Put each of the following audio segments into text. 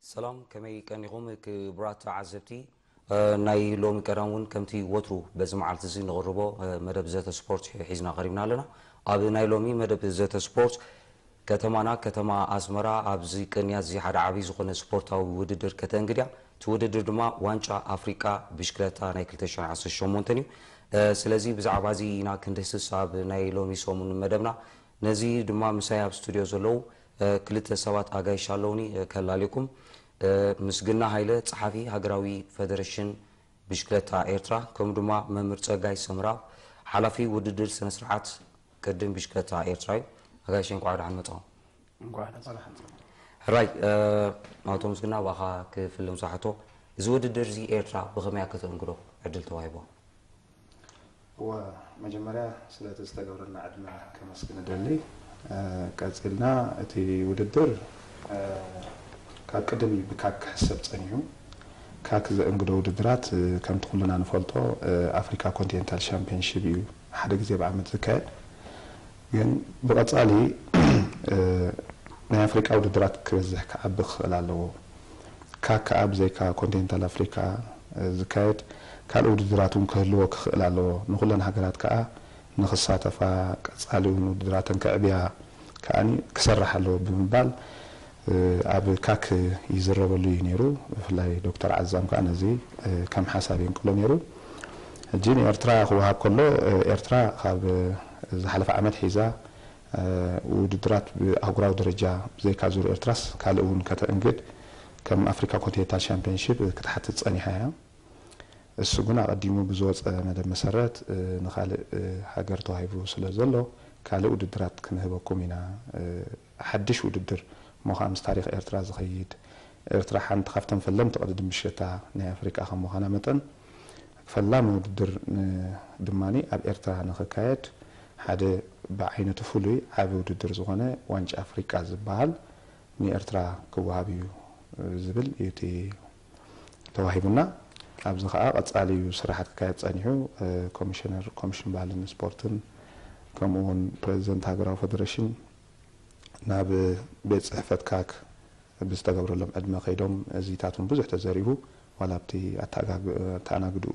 ሰላም፣ ከመይ ቀኒኹም ክቡራት ተዓዘብቲ? እ፣ ናይ ሎሚ ቀዳም እውን ከምቲ ወትሩ በዚ መዓልቲ እዚ ንቕርቦ፣ እ፣ መደብ ዘተ ስፖርት ሒ-፣ ሒዝና ቀሪብና ኣለና። ኣብ ናይ ሎሚ መደብ ዘተ ስፖርት ከተማና፣ ከተማ ኣስመራ፣ ኣብዚ ቅንያት እዚ ሓደ ዓብዪ ዝኾነ ስፖርታዊ ውድድር ከተእንግድ እያ። እቲ ውድድር ድማ ዋንጫ ኣፍሪቃ ብሽክለታ ናይ ክልተ ሽሕን ዓሰርተ ሸሞንተን እዩ። እ፣ ስለዚ ብዛዕባ እዚ ኢና ክንድህስስ ኣብ ናይ ሎሚ ሰሙን መደብና። ነዚ ድማ ምሳይ ኣብ ስቱድዮ ዘለዉ፣ እ፣ ክልተ ሰባት ኣጋይሽ ኣለዉኒ፣ እ፣ ከላልየኩም። እ፣ ምስግና ሃይለ፣ ጸሓፊ ሃገራዊ ፈደረሽን ብሽክለታ ኤርትራ፣ ከምኡ ድማ መምህር ጸጋይ ሰምራ፣ ሓላፊ ውድድር ስነ ስርዓት ቅድም ብሽክለታ ኤርትራ እዩ። ኣጋይሽ፣ እንኳዕ ደሓን መጻኹም። እንኳዕ ደሓን ጸናሕና። ሕራይ፣ እ፣ ኣቶ ምስግና፣ ብኣኻ ክፍልም ዝሓቶ፣ እዚ ውድድር እዚ ኤርትራ ብኸመይ እያ ከተእንግዶ ዕድል ተዋሂቦ? እወ፣ መጀመርያ ስለቲ ዝተገብረልና ዕድመ ከመስግን እደሊ። እ፣ ቀጺልና እቲ ውድድር፣ እ፣ ካብ ቅድም እዩ ብካክ ክሕሰብ ጸኒሑ። ካክ ዘእንግዶ ውድድራት፣ እ፣ ከምቲ ኩልና ንፈልጦ፣ እ፣ ኣፍሪካ ኮንቲኔንታል ሻምፒዮንሺፕ እዩ ሓደ ግዜ ብዓመት ዝካየድ። ግን ብቐጻሊ፣ እ፣ ናይ ኣፍሪቃ ውድድራት ክበዝሕ ክዓቢ ክኽእል ኣለዎ። ካክ ከኣ ብዘይካ ኮንቲኔንታል ኣፍሪካ፣ እ፣ ዝካየድ ካልእ ውድድራት እውን ክህልዎ ክኽእል ኣለዎ። ንኹለን ሃገራት ከኣ ንኽሳተፋ፣ ቀጻሊ እውን ውድድራተን ከዕብያ ከኣኒ ክሰርሕ ኣለዎ ብምባል፣ እ፣ ኣብ ካክ ይዝረበሉ እዩ ነይሩ። ብፍላይ ዶክተር ዓዛም ከኣ ነዚ፣ እ፣ ከም ሓሳብ የንቅሎ ነይሩ። ሕጂ ንኤርትራ ክወሃብ ከሎ፣ እ፣ ኤርትራ ካብ፣ እ፣ ዝሓለፈ ዓመት ሒዛ፣ እ፣ ውድድራት ብኣህጉራዊ ደረጃ ብዘይካ ዙር ኤርትራስ ካልእ እውን ከተእንግድ ከም ኣፍሪካ ኮንቲኔንታል ሻምፒዮንሺፕ ክትሓትት ጸኒሓ እያ። እሱ ግን ኣቐዲሙ ብዝወጸ መደብ መሰረት፣ እ፣ ንኻልእ፣ እ፣ ሃገር ተዋሂቡ ስለ ዘሎ፣ ካልእ ውድድራት ክንህበኩም ኢና። እ፣ ሓድሽ ውድድር እሞ ኸኣ ምስ ታሪኽ ኤርትራ ዝኸይድ፣ ኤርትራ ሓንቲ ካብተን ፈለምቲ ቅድድም ብሽክለታ ናይ ኣፍሪቃ ከም ምዃና መጠን፣ ፈላሚ ውድድር ን-፣ ድማኒ ኣብ ኤርትራ ንኽካየድ ሓደ ብዓይነቱ ፍሉይ ዓቢ ውድድር ዝኾነ ዋንጫ ኣፍሪቃ ዝበሃል ንኤርትራ ክወሃብ እዩ ዝብል እዩ እቲ ተዋሂቡና። ኣብዚ ኸኣ ቀጻሊ እዩ ስራሓት ክካየድ ጸኒሑ። እ፣ ኮሚሽነር ኮሚሽን ባህልን ስፖርትን ከምኡ እውን ፕሬዚደንት ሃገራዊ ፈደረሽን ናብ ቤት ጽሕፈት ካክ ብዝተገብረሎም ዕድመ ከይዶም እዚታት እውን ብዙሕ ተዘሪቡ። ዋላ ኣብቲ ኣተኣጋግ-፣ ኣተኣናግድኡ፣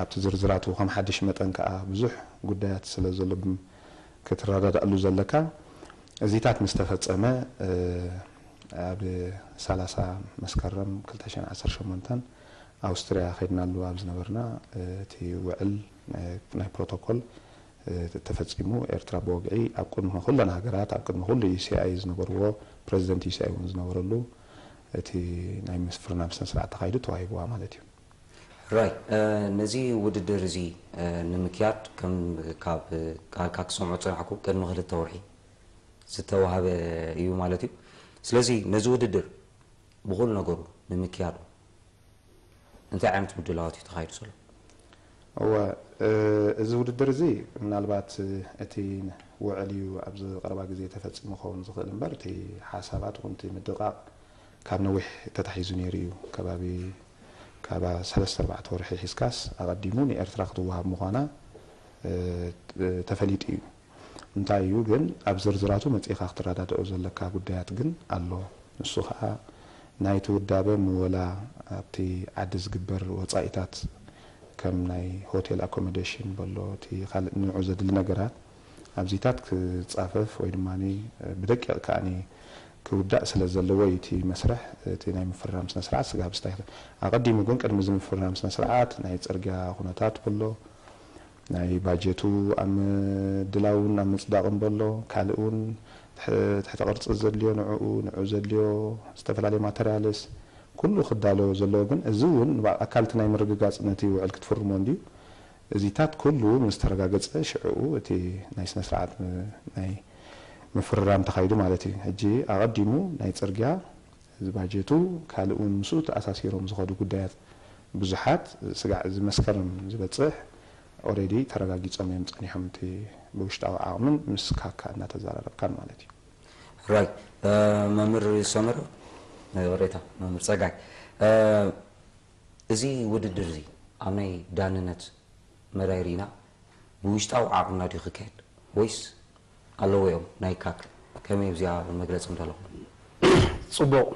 ኣብቲ ዝርዝራቱ ከም ሓድሽ መጠን ከኣ ብዙሕ ጉዳያት ስለ ዘሎ ብም-፣ ክትረዳዳእሉ ዘለካ። እዚታት ምስ ተፈጸመ፣ እ፣ ኣብ ሰላሳ መስከረም ክልተ ሽሕን ዓሰርተ ሸሞንተን ኣውስትርያ ከይድናሉ ኣብ ዝነበርና፣ እ፣ እቲ ውዕል፣ እ፣ ናይ ፕሮቶኮል፣ እ፣ ተፈጺሙ። ኤርትራ ብወግዒ ኣብ ቅድሚ ኩለን ሃገራት፣ ኣብ ቅድሚ ኩሉ ዩ ሲ ኣይ ዝነበርዎ፣ ፕረዚደንት ዩ ሲ ኣይ እውን ዝነበረሉ፣ እቲ ናይ ምፍርናም ስነ ስርዓት ተኻይዱ ተዋሂብዋ ማለት እዩ። ራይ፣ እ፣ ነዚ ውድድር እዚ፣ እ፣ ንምክያድ ከም ካብ ቃልካ ክሰምዖ ዝጸናሕኩ ቅድሚ ክልተ ወርሒ ዝተዋህበ እዩ ማለት እዩ። ስለዚ ነዚ ውድድር ብኹሉ ነገሩ ንምክያዱ እንታይ ዓይነት ምድላዋት እዩ ተኻይዱ ዘሎ? እወ፣ እ፣ እዚ ውድድር እዚ ምናልባት እቲ ውዕል እዩ ኣብዚ ቀረባ ግዜ ተፈጺሙ ክኸውን ዝኽእል እምበር፣ እቲ ሓሳባት ይኹን እቲ ምድቓቕ ካብ ነዊሕ ተታሒዙ ነይሩ እዩ። ከባቢ፣ ካብ ሰለስተ ኣርባዕተ ወርሒ ሒዝካስ ኣቐዲሙ ንኤርትራ ክትወሃብ ምዃና፣ እ፣ ተፈሊጡ እዩ። እንታይ እዩ ግን ኣብ ዝርዝራቱ መጺእኻ ክትረዳድኦ ዘለካ ጉዳያት ግን ኣሎ። ንሱ ኸኣ ናይቲ ውዳበ ምወላ ኣብቲ ዓዲ ዝግበር ወጻኢታት ከም ናይ ሆቴል ኣኮሞዴሽን በሎ፣ እቲ ካልእ ንዑ ዘድሊ ነገራት ኣብዚታት ክጻፈፍ ወይ ድማ ብደቂቕ ከኣኒ ክውዳእ ስለ ዘለዎ እዩ እቲ መስርሕ፣ እቲ ናይ ምፍርራም ስነ ስርዓት ስጋብ ስታይ። ኣቐዲሙ ግን ቅድሚ እዚ ምፍርራም ስነ ስርዓት ናይ ጽርግያ ኩነታት በሎ፣ ናይ ባጀቱ ኣብ ምድላውን ኣብ ምጽዳቕን በሎ፣ ካልእ እውን ትሕ-፣ ትሕተ ቅርጺ ዘድልዮ ንዕኡ፣ ንዑ ዘድልዮ ዝተፈላለየ ማተርያልስ ኩሉ ክዳሎ ዘለዎ፣ ግን እዚ እውን ንባ-፣ ኣካል እቲ ናይ ምርግጋጽ ነቲ ውዕል ክትፍርሞ እንድዩ። እዚታት ኩሉ ምስ ተረጋገጸ ሽዕኡ እቲ ናይ ስነ ስርዓት ም-፣ ናይ ምፍርራም ተኻይዱ ማለት እዩ። ሕጂ ኣቐዲሙ ናይ ጽርግያ እዚ ባጀቱ ካልእ እውን ምስኡ ተኣሳሲሮም ዝኸዱ ጉዳያት ብዙሓት ስጋዕ እዚ መስከረም ዝበጽሕ ኦሬዲ ተረጋጊጾም እዮም ጸኒሖም። እቲ ብውሽጣዊ ዓቕምን ምስ ካካ እናተዘራረብካን ማለት እዩ። ራይ፣ እ፣ መምህር ሰመረ፣ ይቕሬታ፣ መምህር ጸጋይ፣ እ፣ እዚ ውድድር እዚ ኣብ ናይ ዳንነት መዳይ ርኢና ብውሽጣዊ ዓቕምና ድዩ ክካየድ ወይስ ኣለዎ እዮም ናይ ካክ? ከመይ ኣብዚኣ መግለጺ ምዳለኹም? ጽቡቕ።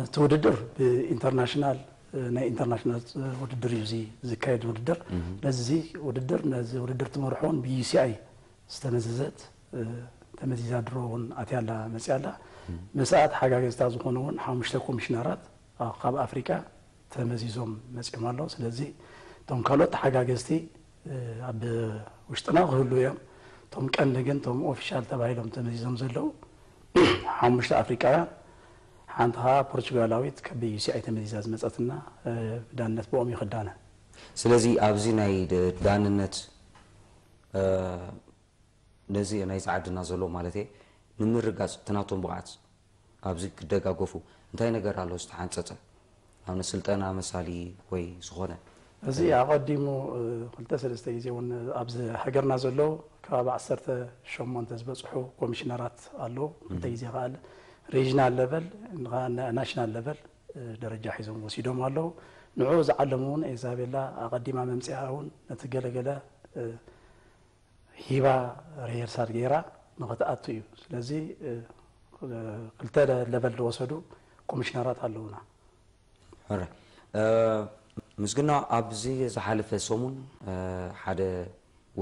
እቲ ውድድር ብኢንተርናሽናል ናይ ኢንተርናሽናል ውድድር እዩ እዚ ዝካየድ ውድድር። ነዚ ውድድር ነዚ ውድድር ትመርሖን ብዩሲኣይ ዝተመዘዘት ተመዚዛ ድሮ እውን ኣትያ ኣላ መፅያ ኣላ። ምስኣ ተሓጋገዝታ ዝኾኑ እውን ሓሙሽተ ኮሚሽነራት ካብ ኣፍሪቃ ተመዚዞም መፅኦም ኣለዉ። ስለዚ እቶም ካልኦት ተሓጋገዝቲ ኣብ ውሽጥና ክህሉ እዮም። እቶም ቀንዲ ግን እቶም ኦፊሻል ተባሂሎም ተመዚዞም ዘለዉ ሓሙሽተ ኣፍሪቃውያን፣ ሓንቲ ከዓ ፖርቹጋላዊት ካብ ዩሲኣይ ተመዚዛ ዝመፀትና፣ ብዳንነት ብኦም ይኽዳነ። ስለዚ ኣብዚ ናይ ዳንነት ነዚ ናይ ዝዓድና ዘሎ ማለት እየ ንምርጋፅ እቲ ናቶም ብቕዓት ኣብዚ ክደጋገፉ እንታይ ነገር ኣሎ ዝተሓንፀፀ? ኣብ ስልጠና መሳሊ ወይ ዝኾነ እዚ ኣቐዲሙ ክልተ ሰለስተ ግዜ እውን ኣብዚ ሃገርና ዘሎ ከባቢ ዓሰርተ ሸሞንተ ዝበፅሑ ኮሚሽነራት ኣለዉ። ክልተ ግዜ ከኣለ ሪጅናል ለቨል፣ ናሽናል ለቨል ደረጃ ሒዞም ወሲዶም ኣለዉ። ንዑ ዝዓለሙ እውን ኢዛቤላ ኣቐዲማ መምፅኣ እውን ነቲ ገለገለ ሂባ ሪሄርሳል ገይራ ንኽትኣቱ እዩ። ስለዚ ክልተ ለቨል ዝወሰዱ ኮሚሽነራት ኣለዉና። ሕረ ምስግና ኣብዚ ዝሓለፈ ሰሙን ሓደ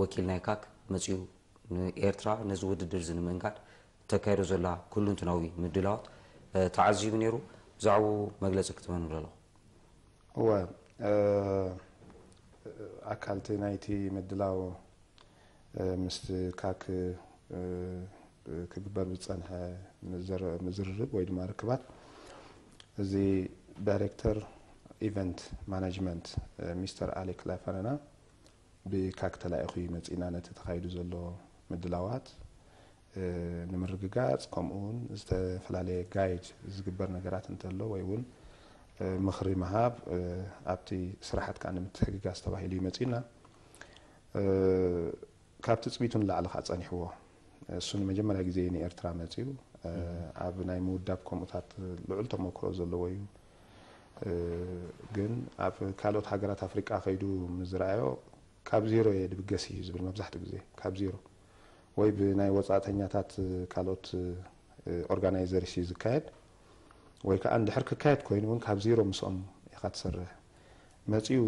ወኪል ናይ ካክ መፅኡ ንኤርትራ ነዚ ውድድር እዚ ንምእንጋድ ተካይዶ ዘላ ኩሉንትናዊ ምድላዋት ተዓዚቡ ነይሩ። ብዛዕባኡ መግለፂ ክትበን ኣለኹ። እወ ኣካልቲ ናይቲ ምድላው ምስቲ ካክ ክግበር ብዝፀንሐ ምዝርርብ ወይ ድማ ርክባት እዚ ዳይሬክተር ኢቨንት ማናጅመንት ሚስተር ኣሌክ ላፈረና ብካክ ተላኢኹ እዩ መፂና ነቲ ተኻይዱ ዘሎ ምድላዋት ንምርግጋፅ ከምኡ እውን ዝተፈላለየ ጋይድ ዝግበር ነገራት እንተሎ ወይ እውን ምኽሪ ምሃብ ኣብቲ ስራሓት ከዓ ንምትሕግጋዝ ተባሂሉ እዩ መፂና። ካብ ትፅቢቱ ንላዕሊ ከዓ ፀኒሕዎ። እሱ ንመጀመርያ ግዜ ንኤርትራ መፅዩ ኣብ ናይ ምውዳብ ከምኡታት ልዑል ተመክሮ ዘለዎ እዩ። ግን ኣብ ካልኦት ሃገራት ኣፍሪቃ ከይዱ ምዝረኣዮ ካብ ዜሮ እየ ድብገስ እዩ ዝብል መብዛሕትኡ ግዜ ካብ ዜሮ ወይ ብናይ ወፃእተኛታት ካልኦት ኦርጋናይዘርስ እዩ ዝካየድ ወይ ከዓ እንድሕር ክካየድ ኮይኑ እውን ካብ ዜሮ ምስኦም ኢኻ ትሰርሕ። መፂኡ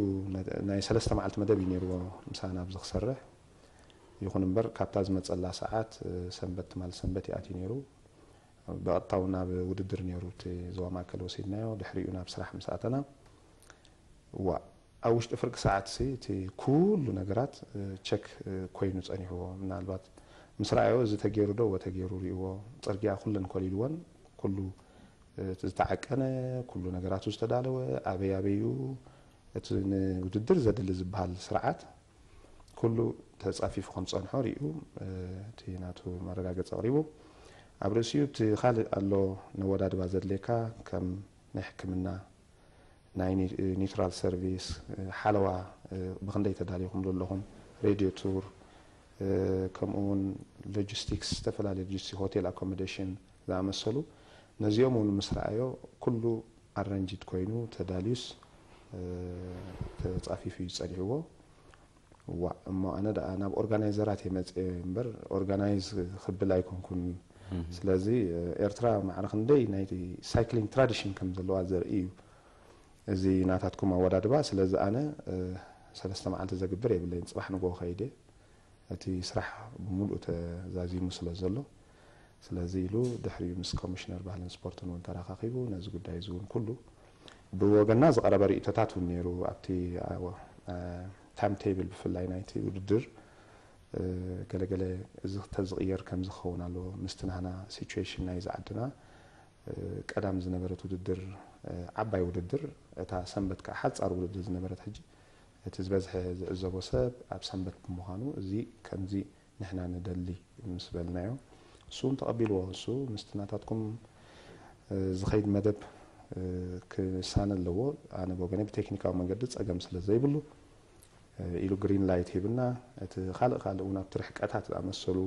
ናይ ሰለስተ መዓልቲ መደብ እዩ ነይርዎ ምሳና ኣብዚ ክሰርሕ። ይኹን እምበር ካብታ ዝመፀላ ሰዓት ሰንበት ትማል ሰንበት ይኣትዩ ነይሩ። ብቐጥታ እውን ናብ ውድድር ነይሩ እቲ ዞባ ማእከል ወሲድናዮ። ድሕሪኡ ናብ ስራሕ ምስ ኣተና ዋ ኣብ ውሽጢ ፍርቂ ሰዓት ሲ እቲ ኩሉ ነገራት ቸክ ኮይኑ ጸኒሕዎ። ምናልባት ምስ ረኣዮ እዚ ተገይሩ ዶ ወተገይሩ ሪእዎ። ጽርግያ ኩለን ኮሊልወን ኩሉ ዝተዓቀነ ኩሉ ነገራቱ ዝተዳለወ ኣበይ ኣበዩ እቲ ንውድድር ዘድሊ ዝበሃል ስርዓት ኩሉ ተጻፊፉ ከም ጸንሖ ሪኡ እቲ ናቱ መረጋገጺ ኣቕሪቡ። ኣብ ርእሲኡ እቲ ካልእ ኣሎ ነወዳድባ ዘድልየካ ከም ናይ ሕክምና ናይ ኒውትራል ሰርቪስ ሓለዋ ብክንደይ ተዳሊኹም ዘለኹም ሬድዮ ቱር ከምኡ እውን ሎጂስቲክስ ዝተፈላለዩ ሎጂስቲክ ሆቴል ኣኮሞዴሽን ዝኣመሰሉ ነዚኦም እውን ምስ ረኣዮ ኩሉ ኣረንጅድ ኮይኑ ተዳልዩስ ተፃፊፉ እዩ ፀኒሕዎ። ዋ እሞ ኣነ ደኣ ናብ ኦርጋናይዘራት እየ መፅእ እምበር ኦርጋናይዝ ክብል ኣይኮንኩን። ስለዚ ኤርትራ ማዕረ ክንደይ ናይ ሳይክሊንግ ትራዲሽን ከም ዘለዋ ዘርኢ እዩ እዚ ናታትኩም ኣወዳድባ። ስለዚ ኣነ ሰለስተ መዓልቲ ዘግብር የብለይን፣ ፅባሕ ንጎ ከይደ እቲ ስራሕ ብምሉእ ተዛዚሙ ስለ ዘሎ ስለዚ ኢሉ ድሕሪኡ ምስ ኮሚሽነር ባህልን ስፖርትን እውን ተራኻኺቡ ነዚ ጉዳይ እዚ እውን ኩሉ ብወገና ዝቐረበ ርእቶታት እውን ነይሩ ኣብቲ ታይም ቴብል ብፍላይ ናይቲ ውድድር ገለገለ እዚ ተዝቕየር ከምዚ ክኸውን ኣለዎ ምስቲ ናህና ሲቹዌሽን ናይ ዝዓድና ቀዳም ዝነበረት ውድድር ዓባይ ውድድር እታ ሰንበት ከዓ ሓፃር ውድድር ዝነበረት ሕጂ እቲ ዝበዝሐ ዝዕዘቦ ሰብ ኣብ ሰንበት ብምዃኑ እዚ ከምዚ ንሕና ንደሊ ምስ በልናዮ እሱ እውን ተቐቢልዎ እሱ ምስቲ ናታትኩም ዝኸይድ መደብ ክሳነ ኣለዎ ኣነ ብወገነ ብቴክኒካዊ መንገዲ ፀገም ስለ ዘይብሉ ኢሉ ግሪን ላይት ሂብና እቲ ካልእ ካልእ እውን ኣብቲ ርሕቀታት ዝኣመሰሉ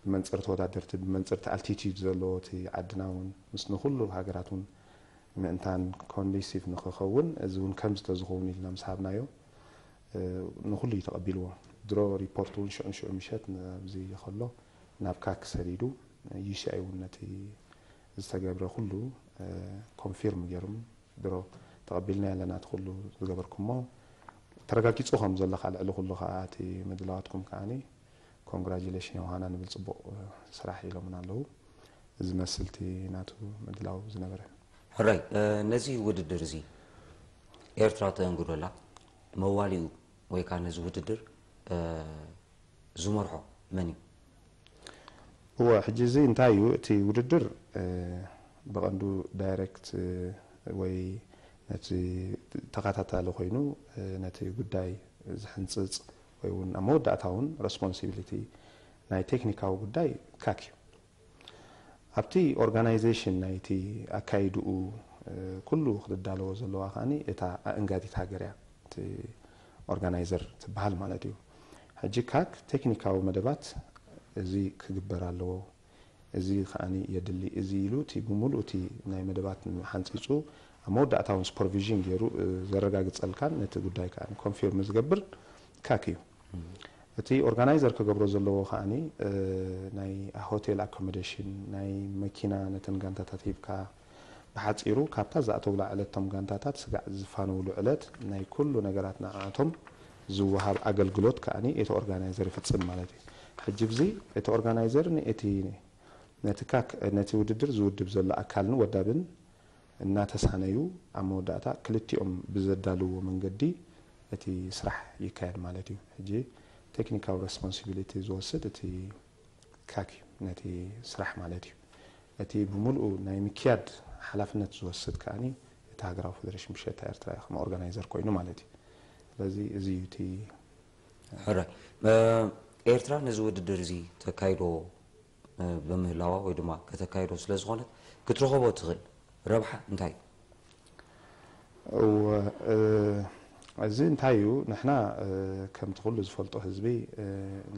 ብመንፅርቲ ተወዳደርቲ ብመንፅርቲ ኣልቲቲዩድ ዘለዎ እቲ ዓድና እውን ምስ ንኩሉ ሃገራት እውን ምእንታን ኮንዲሲቭ ንክኸውን እዚ እውን ከምዚ ተዝኸውን ኢልና ምስ ሃብናዮ ንኩሉ እዩ ተቐቢልዎ። ድሮ ሪፖርት እውን ሽዑ ንሽዑ ምሸት ኣብዚ ከሎ ናብ ካክ ሰዲዱ ዩሲኣይ እውን ነቲ ዝተገብረ ኩሉ ኮንፊርም ገይሩም ድሮ ተቐቢልና ያለና እቲ ኩሉ ዝገበርኩሞ ተረጋጊጹ ከም ዘሎ ከዓ ልዕሊ ኩሉ ከዓ እቲ ምድላዋትኩም ከዓኒ ኮንግራጁሌሽን ዮሃና ንብል ጽቡቕ ስራሕ ኢሎምና ኣለዉ። እዚ መስልቲ ናቱ ምድላው ዝነበረ። ሕራይ ነዚ ውድድር እዚ ኤርትራ ተእንግዶላ መዋሊኡ ወይ ከዓ ነዚ ውድድር ዝመርሖ መን እዩ? እወ ሕጂ እዚ እንታይ እዩ እቲ ውድድር ብቐንዱ ዳይሬክት ወይ ነቲ ተኸታታሊ ኮይኑ ነቲ ጉዳይ ዝሕንፅፅ ወይ እውን ኣብ መወዳእታ እውን ሬስፖንሲቢሊቲ ናይ ቴክኒካዊ ጉዳይ ካክ እዩ ኣብቲ ኦርጋናይዜሽን ናይቲ ኣካይድኡ ኩሉ ክትዳለዎ ዘለዋ ከዓኒ እታ ኣእንጋዲት ሃገር እያ እቲ ኦርጋናይዘር ትበሃል ማለት እዩ ሕጂ ካክ ቴክኒካዊ መደባት እዚ ክግበር ኣለዎ እዚ ከዓኒ የድሊ እዚ ኢሉ እቲ ብምሉእ እቲ ናይ መደባት ሓንፂፁ ኣብ መወዳእታውን ሱፐርቪዥን ገይሩ ዘረጋግፀልካን ነቲ ጉዳይ ከዓ ኮንፊርም ዝገብር ካክ እዩ እቲ ኦርጋናይዘር ክገብሮ ዘለዎ ከዓኒ ናይ ሆቴል ኣኮሞዴሽን ናይ መኪና ነተን ጋንታታት ሂብካ ብሓፂሩ ካብታ ዝኣተውላ ዕለት ቶም ጋንታታት ስጋዕ ዝፋነውሉ ዕለት ናይ ኩሉ ነገራት ንዓቶም ዝወሃብ ኣገልግሎት ከዓኒ እቲ ኦርጋናይዘር ይፍፅም ማለት እዩ ሕጂ ብዚ እቲ ኦርጋናይዘር ነቲ ነቲ ካክ ነቲ ውድድር ዝውድብ ዘሎ ኣካልን ወዳብን እናተሳነዩ ኣብ መወዳእታ ክልቲኦም ብዘዳልዎ መንገዲ እቲ ስራሕ ይካየድ ማለት እዩ ሕጂ ቴክኒካዊ ሬስፖንሲቢሊቲ ዝወስድ እቲ ካክ እዩ ነቲ ስራሕ ማለት እዩ እቲ ብምልኡ ናይ ምክያድ ሓላፍነት ዝወስድ ከዓኒ እቲ ሃገራዊ ፌደሬሽን ብሸታ ኤርትራ ከም ኦርጋናይዘር ኮይኑ ማለት እዩ ስለዚ እዚ እዩ እቲ ሕራይ ኤርትራ ነዚ ውድድር እዚ ተካይዶ ብምህላዋ ወይ ድማ ከተካይዶ ስለ ዝኾነት ክትረኸቦ ትኽእል ረብሓ እንታይ እዩ? እወ እዚ እንታይ እዩ ንሕና ከምቲ ኩሉ ዝፈልጦ ህዝቢ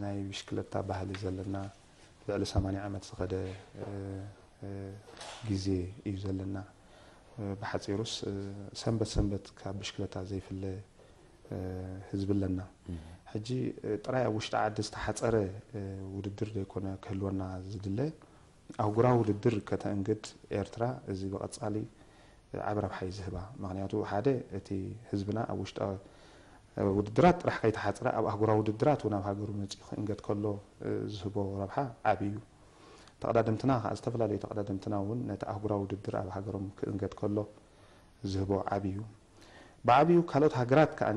ናይ ብሽክለታ ባህሊ ዘለና ልዕሊ ሰማንያ ዓመት ዝኸደ ግዜ እዩ ዘለና ብሓፂሩስ ሰንበት ሰንበት ካብ ብሽክለታ ዘይፍለ ህዝቢ ኣለና ሕጂ ጥራይ ኣብ ውሽጢ ዓዲ ዝተሓፀረ ውድድር ዘይኮነ ክህልወና ዝድለ ኣህጉራዊ ውድድር ከተእንግድ ኤርትራ እዚ ብቐፃሊ ዓብ ረብሓ እዩ ዝህባ ምክንያቱ ሓደ እቲ ህዝብና ኣብ ውሽጢ ውድድራት ጥራሕ ከይተሓፅረ ኣብ ኣህጉራዊ ውድድራት እውን ኣብ ሃገሩ መፂኡ ክእንገድ ከሎ ዝህቦ ረብሓ ዓብ እዩ ተቐዳደምትና ከዓ ዝተፈላለዩ ተቐዳደምትና እውን ነቲ ኣህጉራዊ ውድድር ኣብ ሃገሮም ክእንገድ ከሎ ዝህቦ ዓብ እዩ ብዓብዩ ካልኦት ሃገራት ከዓ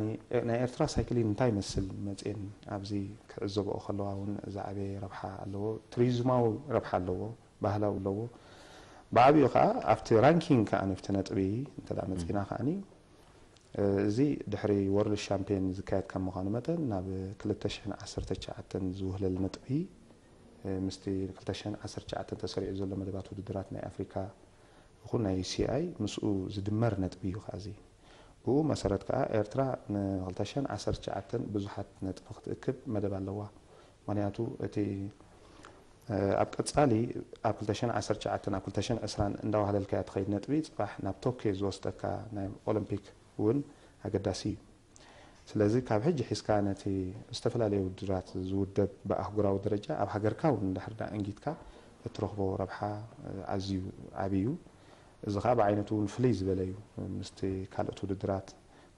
ናይ ኤርትራ ሳይክሊን እንታይ ይመስል መፅኤን ኣብዚ ክዕዘበኦ ከለዋ እውን ዝዓበየ ረብሓ ኣለዎ ቱሪዝማዊ ረብሓ ኣለዎ ባህላዊ ኣለዎ ብዓብዩ ከዓ ኣብቲ ራንኪንግ ከዓ ኣብቲ ነጥቢ እንተ መፂና ከዓ እዚ ድሕሪ ወርልድ ሻምፒዮን ዝካየድ ከም ምዃኑ መጠን ናብ ክልተ ሽሕን ዓሰርተ ትሽዓተን ዝውህለል ነጥቢ ምስቲ ክልተ ሽሕን ዓሰርተ ትሽዓተን ተሰሪዑ ዘሎ መደባት ውድድራት ናይ ኣፍሪካ ይኹን ናይ ዩሲኣይ ምስኡ ዝድመር ነጥቢ እዩ ከዚ ብኡ መሰረት ከዓ ኤርትራ ን ክልተ ሽሕን ዓሰርተ ትሽዓተን ብዙሓት ነጥቢ ክትእክብ መደብ ኣለዋ ምክንያቱ እቲ ኣብ ቀፃሊ ኣብ ክልተ ሽሕን ዓሰርተ ትሽዓተን ኣብ ክልተ ሽሕን ዕስራን እንዳዋህለልካያ ትኸይድ ነጥቢ ፅባሕ ናብ ቶኪዮ ዝወስደካ ናይ ኦሎምፒክ እውን ኣገዳሲ እዩ ስለዚ ካብ ሕጂ ሒዝካ ነቲ ዝተፈላለዩ ውድድራት ዝውደብ ብኣህጉራዊ ደረጃ ኣብ ሃገርካ እውን እንድሕር ዳ እንጊትካ እትረኽቦ ረብሓ ኣዝዩ ዓብዩ እዚ ከዓ ብዓይነቱ እውን ፍልይ ዝበለ እዩ ምስቲ ካልኦት ውድድራት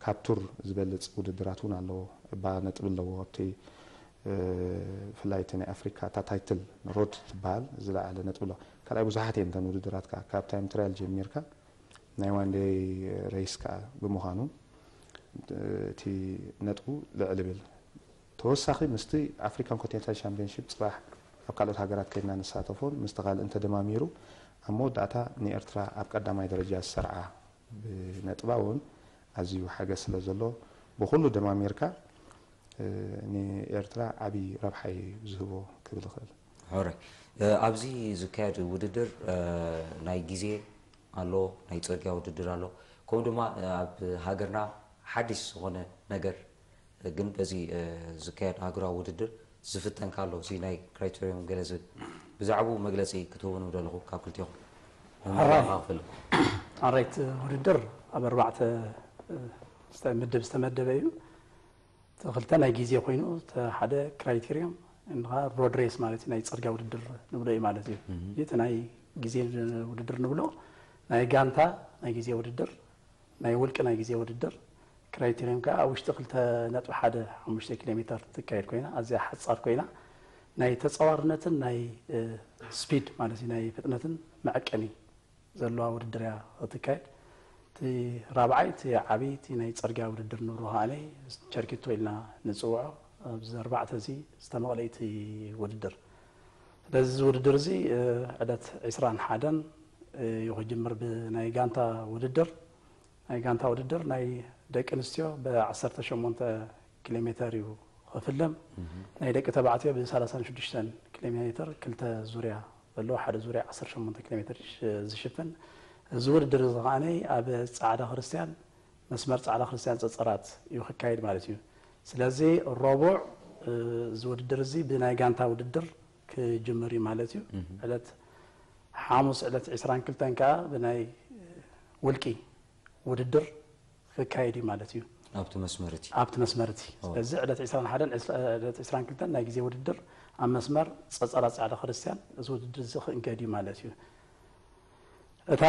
ካብ ቱር ዝበልፅ ውድድራት እውን ኣለዎ እባ ነጥቢ ኣለዎ ኣብቲ ብፍላይ እቲ ናይ ኣፍሪካ እታ ታይትል ሮድ ትበሃል ዝለዓለ ነጥቢ ኣለዎ ካልኣይ ብዙሓት እየን እተን ውድድራት ከዓ ካብ ታይም ትራያል ጀሚርካ ናይ ዋን ደይ ሬስ ከዓ ብምዃኑ እቲ ነጥቡ ልዕል ይብል ተወሳኺ ምስቲ ኣፍሪካን ኮንቲኔንታል ሻምፒዮንሺፕ ፅባሕ ኣብ ካልኦት ሃገራት ከይድና ንሳተፎን ምስቲ ካልእ እንተደማሚሩ ኣብ መወዳእታ ንኤርትራ ኣብ ቀዳማይ ደረጃ ዝሰርዓ ብነጥባ እውን ኣዝዩ ሓገዝ ስለ ዘሎ ብኩሉ ደማሚርካ ንኤርትራ ዓብዪ ረብሓ እዩ ዝህቦ ክብል ይኽእል። ሕራይ ኣብዚ ዝካየድ ውድድር ናይ ግዜ ኣሎ፣ ናይ ፅርግያ ውድድር ኣሎ። ከምኡ ድማ ኣብ ሃገርና ሓዲሽ ዝኾነ ነገር ግን በዚ ዝካየድ ሃገራዊ ውድድር ዝፍተን ካሎ እዚ ናይ ክራይቴሪዮም ገለ ዝብል ብዛዕባኡ መግለፂ ክትህቡን ደለኹ ካብ ክልቲኹም ኣራይት ውድድር ኣብ ኣርባዕተ ምድብ ዝተመደበ እዩ። እቲ ክልተ ናይ ግዜ ኮይኑ እቲ ሓደ ክራይቴሪዮም እንኻ ሮድ ሬስ ማለት እዩ ናይ ፅርግያ ውድድር ንብሎ እዩ ማለት እዩ። እቲ ናይ ግዜ ውድድር ንብሎ ናይ ጋንታ ናይ ግዜ ውድድር፣ ናይ ውልቂ ናይ ግዜ ውድድር ክራይቴሪየም ከዓ ኣብ ውሽጢ ክልተ ነጥቢ ሓደ ሓሙሽተ ኪሎ ሜትር ትካየድ ኮይና፣ ኣዝያ ሓጻር ኮይና፣ ናይ ተጻዋርነትን ናይ ስፒድ ማለት እዩ፣ ናይ ፍጥነትን መዐቀኒ ዘለዋ ውድድር እያ ትካየድ። እቲ ራብዓይ እቲ ዓብይ እቲ ናይ ፅርግያ ውድድር ንብሎ ከዓኒ ቸርኪቶ ኢልና ንፅውዖ ኣብዚ ኣርባዕተ እዚ ዝተመቕለ እቲ ውድድር። ስለዚ እዚ ውድድር እዚ ዕለት ዕስራን ሓደን እዩ ክጅምር ብናይ ጋንታ ውድድር። ናይ ጋንታ ውድድር ናይ ደቂ ኣንስትዮ ብ ዓሰርተ ሸሞንተ ኪሎ ሜትር እዩ ክፍለም። ናይ ደቂ ተባዕትዮ ብ ሰላሳን ሽዱሽተን ኪሎ ሜትር ክልተ ዙርያ ዘለዎ ሓደ ዙርያ ዓሰርተ ሸሞንተ ኪሎ ሜትር ዝሽፍን እዚ ውድድር እዚ ከዓኒ ኣብ ጻዕዳ ክርስቲያን መስመር ጻዕዳ ክርስቲያን ጸጸራት እዩ ክካየድ ማለት እዩ። ስለዚ ረቡዕ እዚ ውድድር እዚ ብናይ ጋንታ ውድድር ክጅምር እዩ ማለት እዩ። ዕለት ሓሙስ ዕለት ዕስራን ክልተን ከዓ ብናይ ውልቂ ውድድር ክካየድ እዩ ማለት እዩ። ኣብቲ መስመር እቲ ኣብቲ መስመር እቲ ስለዚ ዕለት ዕስራን ሓደን ዕለት ዕስራን ክልተን ናይ ግዜ ውድድር ኣብ መስመር ጸጸራ ጻዕዳ ክርስቲያን እዚ ውድድር እዚ ክእንገድ እዩ ማለት እዩ። እታ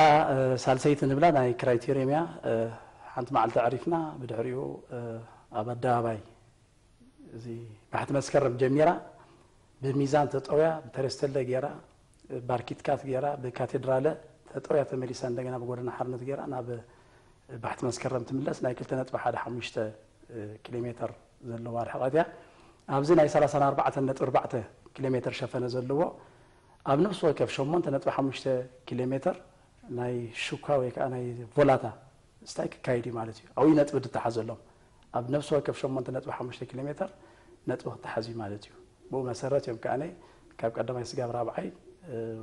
ሳልሰይቲ ንብላ ናይ ክራይቴሪየም እያ። ሓንቲ መዓልቲ ኣዕሪፍና ብድሕሪኡ ኣብ ኣደባባይ እዚ ባሕቲ መስከረም ጀሚራ ብሚዛን ተጠውያ ብተረስተለ ገይራ ባርኪትካት ገይራ ብካቴድራለ ተጠውያ ተመሊሳ እንደገና ብጎደና ሓርነት ገይራ ናብ ባሕቲ መስከረም ትምለስ ናይ ክልተ ነጥቢ ሓደ ሓሙሽተ ኪሎ ሜትር ዘለዋ ርሕቐት እያ። ኣብዚ ናይ ሰላሳን ኣርባዕተን ነጥቢ ኣርባዕተ ኪሎ ሜትር ሸፈነ ዘለዎ ኣብ ነፍሲ ወከፍ ሸሞንተ ነጥቢ ሓሙሽተ ኪሎ ሜትር ናይ ሹካ ወይ ከዓ ናይ ቮላታ ስታይ ክካየድ እዩ ማለት እዩ። ኣብኡ ነጥቢ ድተሓዘሎም ኣብ ነፍሲ ወከፍ ሸሞንተ ነጥቢ ሓሙሽተ ኪሎ ሜትር ነጥቢ ክተሓዝ እዩ ማለት እዩ። ብኡ መሰረት እዮም ከዓነ ካብ ቀዳማይ ስጋብ ራብዓይ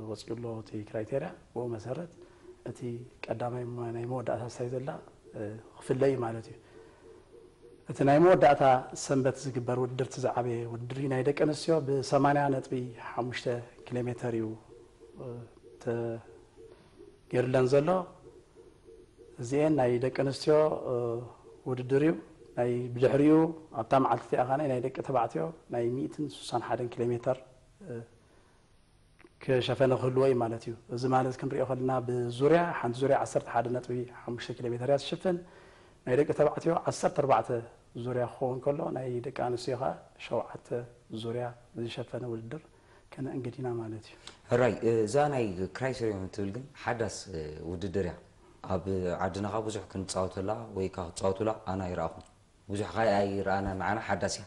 ወፂኡ ኣሎ እቲ ክራይቴርያ። ብኡ መሰረት እቲ ቀዳማይ ናይ መወዳእታ ስታይ ዘላ ክፍለ እዩ ማለት እዩ። እቲ ናይ መወዳእታ ሰንበት ዝግበር ውድድር እቲ ዝዓበየ ውድድር እዩ። ናይ ደቂ ኣንስትዮ ብሰማንያ ነጥቢ ሓሙሽተ ኪሎ ሜትር እዩ ተገይሩለን ዘሎ። እዚኤን ናይ ደቂ ኣንስትዮ ውድድር እዩ። ናይ ብድሕሪኡ ኣብታ መዓልቲ እቲኣ ኸዓ ናይ ደቂ ተባዕትዮ ናይ ሚእትን ስሳን ሓደን ኪሎ ሜትር ክሸፈነ ክህልዎ እዩ ማለት እዩ። እዚ ማለት ክንሪኦ ከለና ብዙርያ ሓንቲ ዙርያ ዓሰርተ ሓደ ነጥቢ ሓሙሽተ ኪሎ ሜትር እያ ትሽፍን። ናይ ደቂ ተባዕትዮ ዓሰርተ ኣርባዕተ ዙርያ ክኸውን ከሎ ናይ ደቂ ኣንስትዮ ከዓ ሸውዓተ ዙርያ ዝሸፈነ ውድድር ከነእንግድ ኢና ማለት እዩ። ሕራይ እዛ ናይ ክራይቴሪየም ትብል ግን ሓዳስ ውድድር እያ። ኣብ ዓድና ከዓ ብዙሕ ክንፃወተላ ወይ ከዓ ክፃወቱላ ኣና ይረኣኹም ብዙሕ ከዓ ኣይረኣና ንዓና ሓዳስ እያ።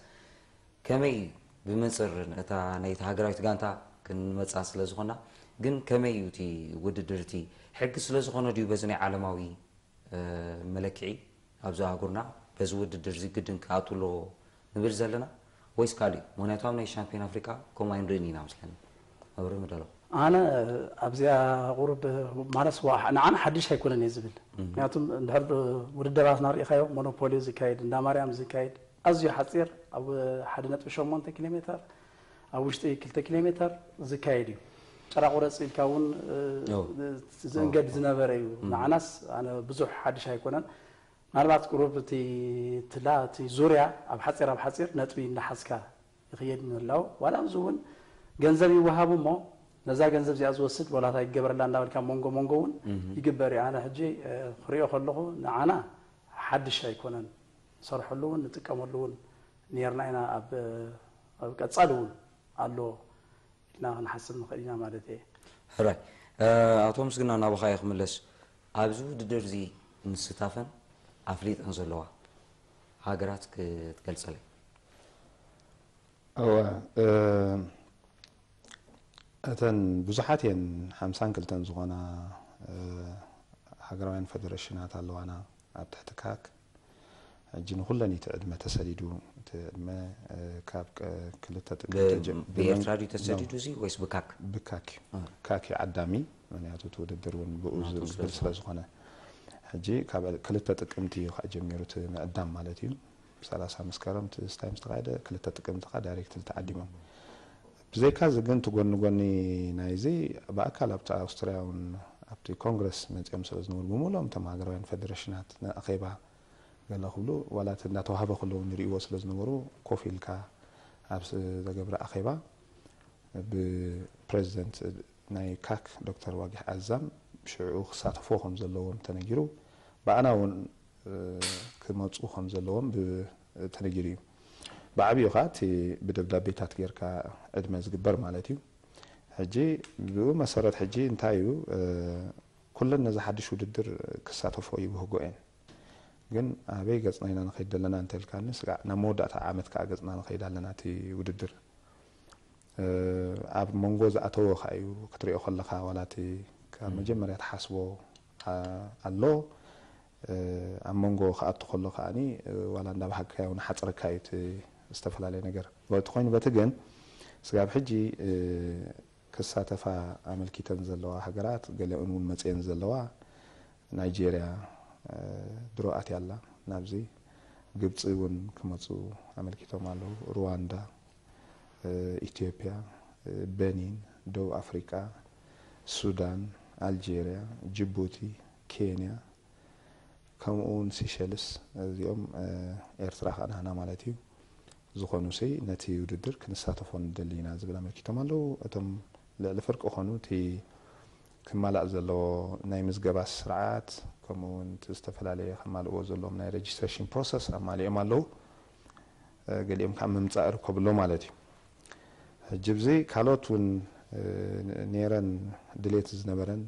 ከመይ እዩ ብመንፅር እታ ናይቲ ሃገራዊት ጋንታ ክንመፃ ስለ ዝኾና ግን ከመይ እዩ እቲ ውድድር እቲ ሕጊ ስለ ዝኾነ ድዩ በዚ ናይ ዓለማዊ መለክዒ ኣብዚ ኣህጉርና በዚ ውድድር እዚ ግድን ክኣቱ ኣለዎ ንብል ዘለና ወይስ ካልእ እዩ? ምክንያቱ ኣብ ናይ ሻምፒዮን ኣፍሪቃ ከምኡ ኣይንርእን ኢና መስለኒ። ኣብርህ ምደለኹ። ኣነ ኣብዚኣ ቁሩብ ማለት ንዓና ሓድሽ ኣይኮነን እየ ዝብል። ምክንያቱም እንድሕር ውድድራት ናርኢኻዮ ሞኖፖሊ ዝካየድ እንዳ ማርያም ዝካየድ ኣዝዩ ሓፂር ኣብ ሓደ ነጥቢ ሸሞንተ ኪሎ ሜትር ኣብ ውሽጢ ክልተ ኪሎ ሜትር ዝካየድ እዩ። ጨራ ቁረፂ ኢልካ እውን ዝእንገድ ዝነበረ እዩ። ንዓናስ ኣነ ብዙሕ ሓድሽ ኣይኮነን። ምናልባት ቁሩብ እቲ ትላ እቲ ዙርያ ኣብ ሓፂር ኣብ ሓፂር ነጥቢ እንዳሓዝካ ይኽየድ ምህላው ዋላ ኣብዚ እውን ገንዘብ ይወሃብ እሞ ነዛ ገንዘብ እዚኣ ዝወስድ ወላታ ይገበረላ እንዳበልካ መንጎ መንጎ እውን ይግበር እዩ። ኣነ ሕጂ ክሪኦ ከለኹ ንዓና ሓድሽ ኣይኮነን። ንሰርሐሉ እውን ንጥቀመሉ እውን ነርና ኢና ኣብ ቀፃሊ እውን ኣሎ ኢልና ክንሓስብ ንኽእል ኢና ማለት እየ። ሕራይ ኣቶ ምስግና ናባኻ እየ ክምለስ። ኣብዚ ውድድር እዚ ምስታፈን ኣፍሊጠን ዘለዋ ሃገራት ክትገልፀለይ? እወ እተን ብዙሓት እየን ሓምሳን ክልተን ዝኾና ሃገራውያን ፈደረሽናት ኣለዋና ኣብ ትሕቲ ካክ ሕጂ ንኹለን እቲ ዕድመ ተሰዲዱ እቲ ዕድመ ካብ ክልተ ጥቅምቲ ብኤርትራ ድዩ ተሰዲዱ እዚ ወይስ ብካክ? ብካክ እዩ። ካክ እዩ ዓዳሚ ምክንያቱ እቲ ውድድር እውን ብኡ ዝብል ስለ ዝኾነ ሕጂ ካብ ክልተ ጥቅምቲ እዩ ከዓ ጀሚሩ እቲ ምዕዳም ማለት እዩ። ሰላሳ መስከረም እቲ ስታይ ምስ ተኻየደ ክልተ ጥቅምቲ ከዓ ዳይሬክት ተዓዲሞም። ብዘይካ እዚ ግን እቲ ጎኒ ጎኒ ናይዚ ብኣካል ኣብቲ ኣውስትርያ እውን ኣብቲ ኮንግረስ መፂኦም ስለ ዝነበሩ ብምሉኦም እቶም ሃገራውያን ፌደሬሽናት ንኣኼባ ገለ ክብሉ ዋላ እቲ እንዳተዋህበ ከለዉ ንርእይዎ ስለ ዝነበሩ ኮፍ ኢልካ ኣብ ዘገብረ ኣኼባ ብፕሬዚደንት ናይ ካክ ዶክተር ዋጊሕ ኣዛም ሽዑ ክሳተፎ ከም ዘለዎም ተነጊሩ፣ ብኣና እውን ክመፁ ከም ዘለዎም ተነጊሩ እዩ። ብዓብዩ ከዓ እቲ ብደብዳቤታት ጌርካ ዕድመ ዝግበር ማለት እዩ። ሕጂ ብኡ መሰረት ሕጂ እንታይ እዩ፣ ኩለን ነዚ ሓድሽ ውድድር ክሳተፎ ይብህጎ እየን። ግን ኣበይ ገፅና ኢና ንኸይድ ዘለና እንተልካኒ፣ ስጋዕ ናብ መወዳእታ ዓመት ከዓ ገፅና ንኸይድ ኣለና እቲ ውድድር። ኣብ መንጎ ዝኣተወ ከዓ እዩ ክትሪኦ ከለካ፣ ዋላ እቲ ካብ መጀመርያ ትሓስቦ ኣሎ፣ ኣብ መንጎ ክኣቱ ከሎ ከዓኒ ዋላ እንዳባሃግካዮ ንሓፅረካ እዩ እቲ ዝተፈላለየ ነገር። በቲ ኮይኑ በቲ ግን ስጋብ ሕጂ ክሳተፋ ኣመልኪተን ዘለዋ ሃገራት፣ ገሊኦን እውን መፅየን ዘለዋ፣ ናይጄርያ ድሮ ኣትያ ኣላ ናብዚ። ግብፂ እውን ክመፁ ኣመልኪቶም ኣለዉ። ሩዋንዳ፣ ኢትዮጵያ፣ በኒን፣ ደቡብ ኣፍሪቃ፣ ሱዳን፣ ኣልጄርያ፣ ጅቡቲ፣ ኬንያ፣ ከምኡ እውን ሲሸልስ፣ እዚኦም ኤርትራ ከኣ ናህና ማለት እዩ። ዝኾኑ ሲ ነቲ ውድድር ክንሳተፎ ንደሊ ኢና ዝብል ኣመልኪቶም ኣለዉ። እቶም ልዕሊ ፍርቂ ኾኑ እቲ ክማላእ ዘለዎ ናይ ምዝገባ ስርዓት፣ ከምኡ እውን እቲ ዝተፈላለየ ከማልእዎ ዘለዎም ናይ ሬጅስትሬሽን ፕሮሰስ ኣማሊኦም ኣለዉ። ገሊኦም ከዓ ምምፃእ ይርከብሎ ማለት እዩ። ሕጂ ብዚ ካልኦት እውን ነይረን ድሌት ዝነበረን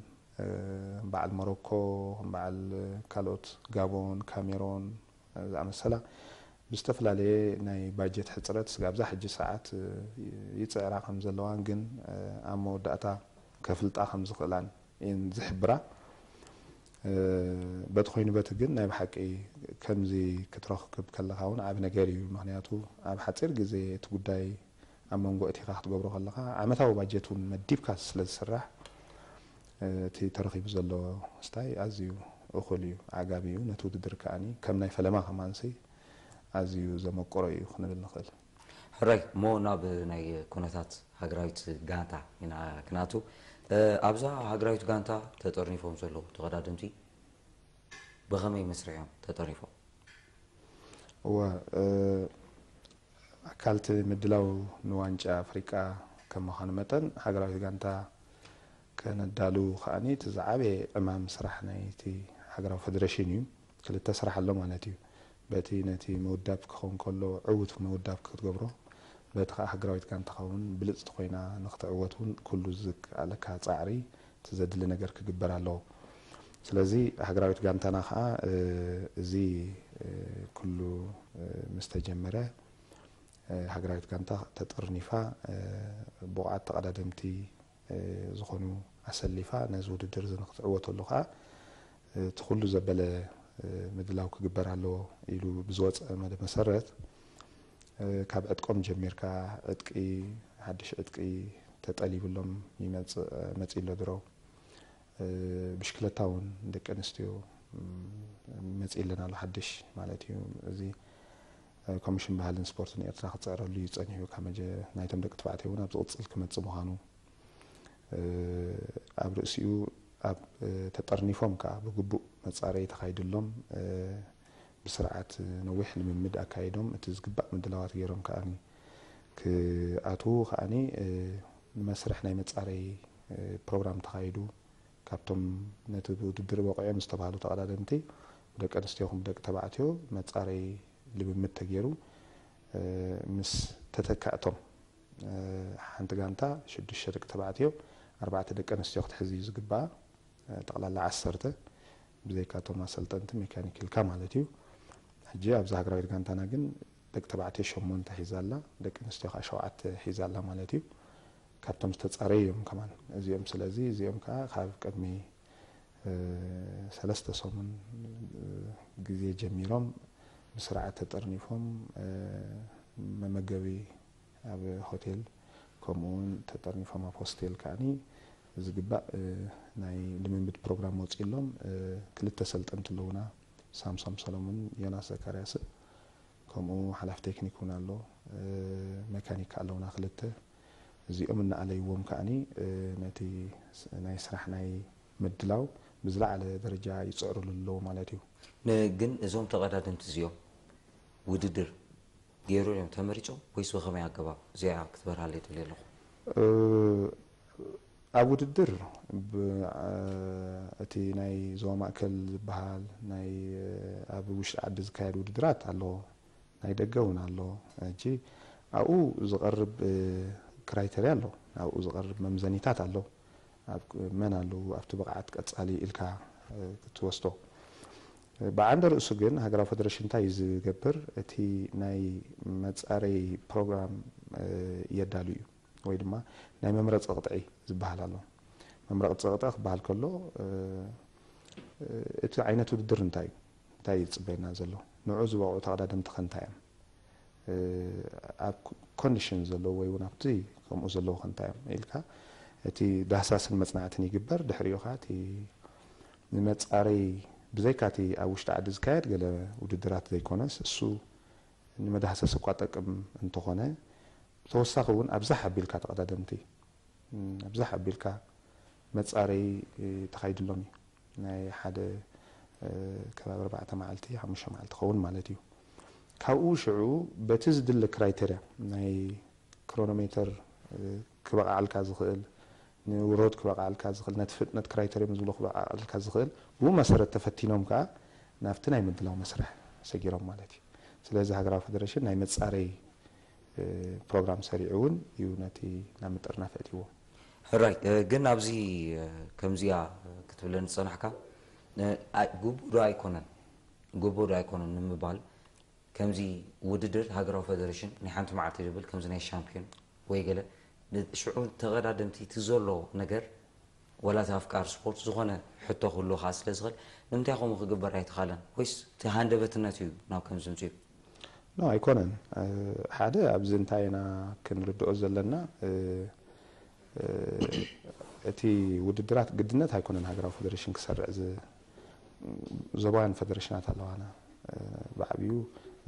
በዓል ሞሮኮ፣ በዓል ካልኦት ጋቦን፣ ካሜሮን ዝኣመሰላ ብዝተፈላለየ ናይ ባጀት ሕፅረት ስጋብ እዛ ሕጂ ሰዓት ይፅዕራ ከም ዘለዋን ግን ኣብ መወዳእታ ከፍልጣ ከም ዝኽእላን እየን ዝሕብራ። በቲ ኮይኑ በቲ ግን ናይ ብሓቂ ከምዚ ክትረክብ ከለካ እውን ዓብ ነገር እዩ። ምክንያቱ ኣብ ሓፂር ግዜ እቲ ጉዳይ ኣብ መንጎ እቲኻ ክትገብሮ ከለኻ ዓመታዊ ባጀት እውን መዲብካ ስለ ዝስራሕ እቲ ተረኺቡ ዘሎ ስታይ ኣዝዩ እኹል እዩ፣ ዓጋቢ እዩ። ነቲ ውድድር ከኣኒ ከም ናይ ፈለማ ከማንሲ ኣዝዩ ዘመቆሮ እዩ ክንብል ንኽእል። ሕራይ እሞ ናብ ናይ ኩነታት ሃገራዊት ጋንታ ኢና ክናቱ። ኣብዛ ሃገራዊት ጋንታ ተጠርኒፎም ዘለዉ ተቐዳደምቲ ብኸመይ መስርሕ እዮም ተጠርኒፎም? እወ፣ ኣካልቲ ምድላው ንዋንጫ ኣፍሪቃ ከም ምዃኑ መጠን ሃገራዊት ጋንታ ከነዳሉ ከኣኒ እቲ ዝዓበየ ዕማም ስራሕ ናይቲ ሃገራዊ ፌደሬሽን እዩ። ክልተ ስራሕ ኣሎ ማለት እዩ። በቲ ነቲ ምውዳብ ክኸውን ከሎ ዕዉት ምውዳብ ክትገብሮ፣ በቲ ከዓ ሃገራዊት ጋንታ ከውን ብልፅቲ ኮይና ንክትዕወት እውን ኩሉ ዝከኣለካ ፃዕሪ እቲ ዘድሊ ነገር ክግበር ኣለዎ። ስለዚ ሃገራዊት ጋንታና ከዓ እዚ ኩሉ ምስ ተጀመረ ሃገራዊት ጋንታ ተጠርኒፋ ብቑዓት ተቐዳደምቲ ዝኾኑ ኣሰሊፋ ነዚ ውድድር እዚ ንክትዕወተሉ ከዓ እቲ ኩሉ ዘበለ ምድላው ክግበር ኣለዎ ኢሉ ብዝወፀ መደ መሰረት ካብ ዕጥቆም ጀሚርካ ዕጥቂ፣ ሓድሽ ዕጥቂ ተጠሊብሎም ይመፅእ መፂእ ኣሎ ድሮ። ብሽክለታ እውን ደቂ ኣንስትዮ መፂእለን ኣሎ ሓድሽ ማለት እዩ። እዚ ኮሚሽን ባህልን ስፖርትን ኤርትራ ክፅዕረሉ እዩ ፀኒሑ። ካብ መጀ ናይቶም ደቂ ተባዕትዮ እውን ኣብ ዝቕፅል ክመፅእ ምዃኑ ኣብ ርእሲኡ ኣብ ተጠርኒፎም ከዓ ብግቡእ መፃረይ ተኻይድሎም ብስርዓት ነዊሕ ልምምድ ኣካይዶም እቲ ዝግባእ ምድላዋት ገይሮም ከዓኒ ክኣትዉ ከዓኒ መስርሕ ናይ መፃረይ ፕሮግራም ተኻይዱ። ካብቶም ነቲ ውድድር በቂዖም ዝተባህሉ ተቐዳደምቲ ደቂ ኣንስትዮ ይኹን ደቂ ተባዕትዮ መፃረይ ልምምድ ተገይሩ ምስ ተተካእቶም ሓንቲ ጋንታ ሽዱሽተ ደቂ ተባዕትዮ ኣርባዕተ ደቂ ኣንስትዮ ክትሕዝ እዩ ዝግባኣ። ጠቕላላ ዓሰርተ ብዘይካቶም ኣሰልጠንቲ ሜካኒክ ኢልካ ማለት እዩ። ሕጂ ኣብዛ ሃገራዊት ጋንታና ግን ደቂ ተባዕትዮ ሸሞንተ ሒዛ ኣላ፣ ደቂ ኣንስትዮ ከዓ ሸውዓተ ሒዛ ኣላ ማለት እዩ። ካብቶም ዝተፃረዩ እዮም ከማን እዚኦም። ስለዚ እዚኦም ከዓ ካብ ቅድሚ ሰለስተ ሰሙን ግዜ ጀሚሮም ብስርዓት ተጠርኒፎም መመገቢ ኣብ ሆቴል ከምኡ እውን ተጠርኒፎም ኣብ ሆስቴል ከዓኒ ዝግባእ ናይ ልምምድ ፕሮግራም ወፂእሎም። ክልተ ሰልጠንቲ ኣለውና፣ ሳምሶም ሰሎሞን ዮናስ ዘካርያስን ከምኡ ሓላፊ ቴክኒክ እውን ኣሎ፣ መካኒክ ኣለውና ክልተ። እዚኦም እናኣለይዎም ከዓኒ ነቲ ናይ ስራሕ ናይ ምድላው ብዝለዓለ ደረጃ ይፅዕሩሉ ኣለዉ ማለት እዩ። ግን እዞም ተቐዳደምቲ እዚኦም ውድድር ገይሩ እዮም ተመሪፆም ወይስ ብኸመይ ኣገባብ? እዚኣ ክትበርሃለይ ደልየ ኣለኹ። ኣብ ውድድር ብ- አ- እቲ ናይ ዞባ ማእከል ዝበሃል ናይ እ፣ ኣብ ውሽጢ ዓዲ ዝካየድ ውድድራት ኣሎ፣ ናይ ደገ እውን ኣሎ። ሕጂ ኣብኡ ዝቐርብ እ፣ ክራይተርያ ኣሎ፣ ኣብኡ ዝቐርብ መምዘኒታት ኣሎ። ኣብ መን ኣለዉ ኣብቲ ብቕዓት ቀጻሊ ኢልካ እ፣ ክትወስዶ። ብዓንደ ርእሱ ግን ሃገራዊ ፈደረሽን እንታይ እዩ ዝገብር? እቲ ናይ መጻረይ ፕሮግራም እ፣ የዳሉ እዩ። ወይ ድማ ናይ መምረፂ ቅጥዒ ዝበሃል ኣሎ። መምረፂ ቅጥዒ ክበሃል ከሎ እ፣ እ፣ እቲ ዓይነት ውድድር እንታይ እዩ? እንታይ እዩ ዝፅበየና ዘሎ? ንዑ ዝበቕዑ ተቐዳደምቲ ከ እንታይ እዮም? እ፣ ኣብ ኮንዲሽን ዘለዉ ወይ እውን ኣብቲ ከምኡ ዘለዉ ከ እንታይ እዮም ኢልካ እቲ ዳህሳስን መፅናዕትን ይግበር። ድሕሪኡ ከዓ እቲ ንመፃረይ ብዘይካ እቲ ኣብ ውሽጢ ዓዲ ዝካየድ ገለ ውድድራት ዘይኮነስ እሱ ንመዳህሰሲ እኳ ጠቅም እንተኾነ ተወሳኺ እውን ኣብዛሕ ኣቢልካ ተቐዳደምቲ ኣብዛሕ ኣቢልካ መፃረይ ተኻይድሎም እዩ። ናይ ሓደ ከባቢ ኣርባዕተ መዓልቲ ሓሙሽተ መዓልቲ ኸውን ማለት እዩ። ካብኡ ሽዑ በቲ ዝድለ ክራይተርያ ናይ ክሮኖሜተር ክበቕዓልካ ዝኽእል ንሮድ ክበቕዓልካ ዝኽእል ነቲ ፍጥነት ክራይተርዮም ዝብሎ ክበቕዓልካ ዝኽእል ብኡ መሰረት ተፈቲኖም ከዓ ናብቲ ናይ ምድላው መስርሕ ሰጊሮም ማለት እዩ። ስለዚ ሃገራዊ ፈደረሽን ናይ መፃረይ ፕሮግራም ሰሪዑ እውን እዩ ነቲ ናብ ምጥርናፍ ኣእትይዎ። ሕራይ ግን ኣብዚ ከምዚኣ ክትብለኒ ዝፀናሕካ ግቡእ ዶ ኣይኮነን ግቡእ ዶ ኣይኮነን ንምባል ከምዚ ውድድር ሃገራዊ ፈደረሽን ናይ ሓንቲ መዓልቲ ድብል ከምዚ ናይ ሻምፒዮን ወይ ገለ ሽዑ ተቐዳደምቲ እቲ ዘሎ ነገር ዋላ እቲ ኣፍቃሪ ስፖርት ዝኾነ ሕቶ ክህልዎ ከዓ ስለ ዝኽእል ንምንታይ ከምኡ ክግበር ኣይተኻለን ወይስ እቲ ሃንደበትነት እዩ ናብ ከምዚ ምፅኡ? ኖ ኣይኮነን። ሓደ ኣብዚ እንታይ ኢና ክንርድኦ ዘለና እቲ ውድድራት ግድነት ኣይኮነን ሃገራዊ ፈደረሽን ክሰርዕ ዞባውያን ፈደረሽናት ኣለዋና። ብዓብዩ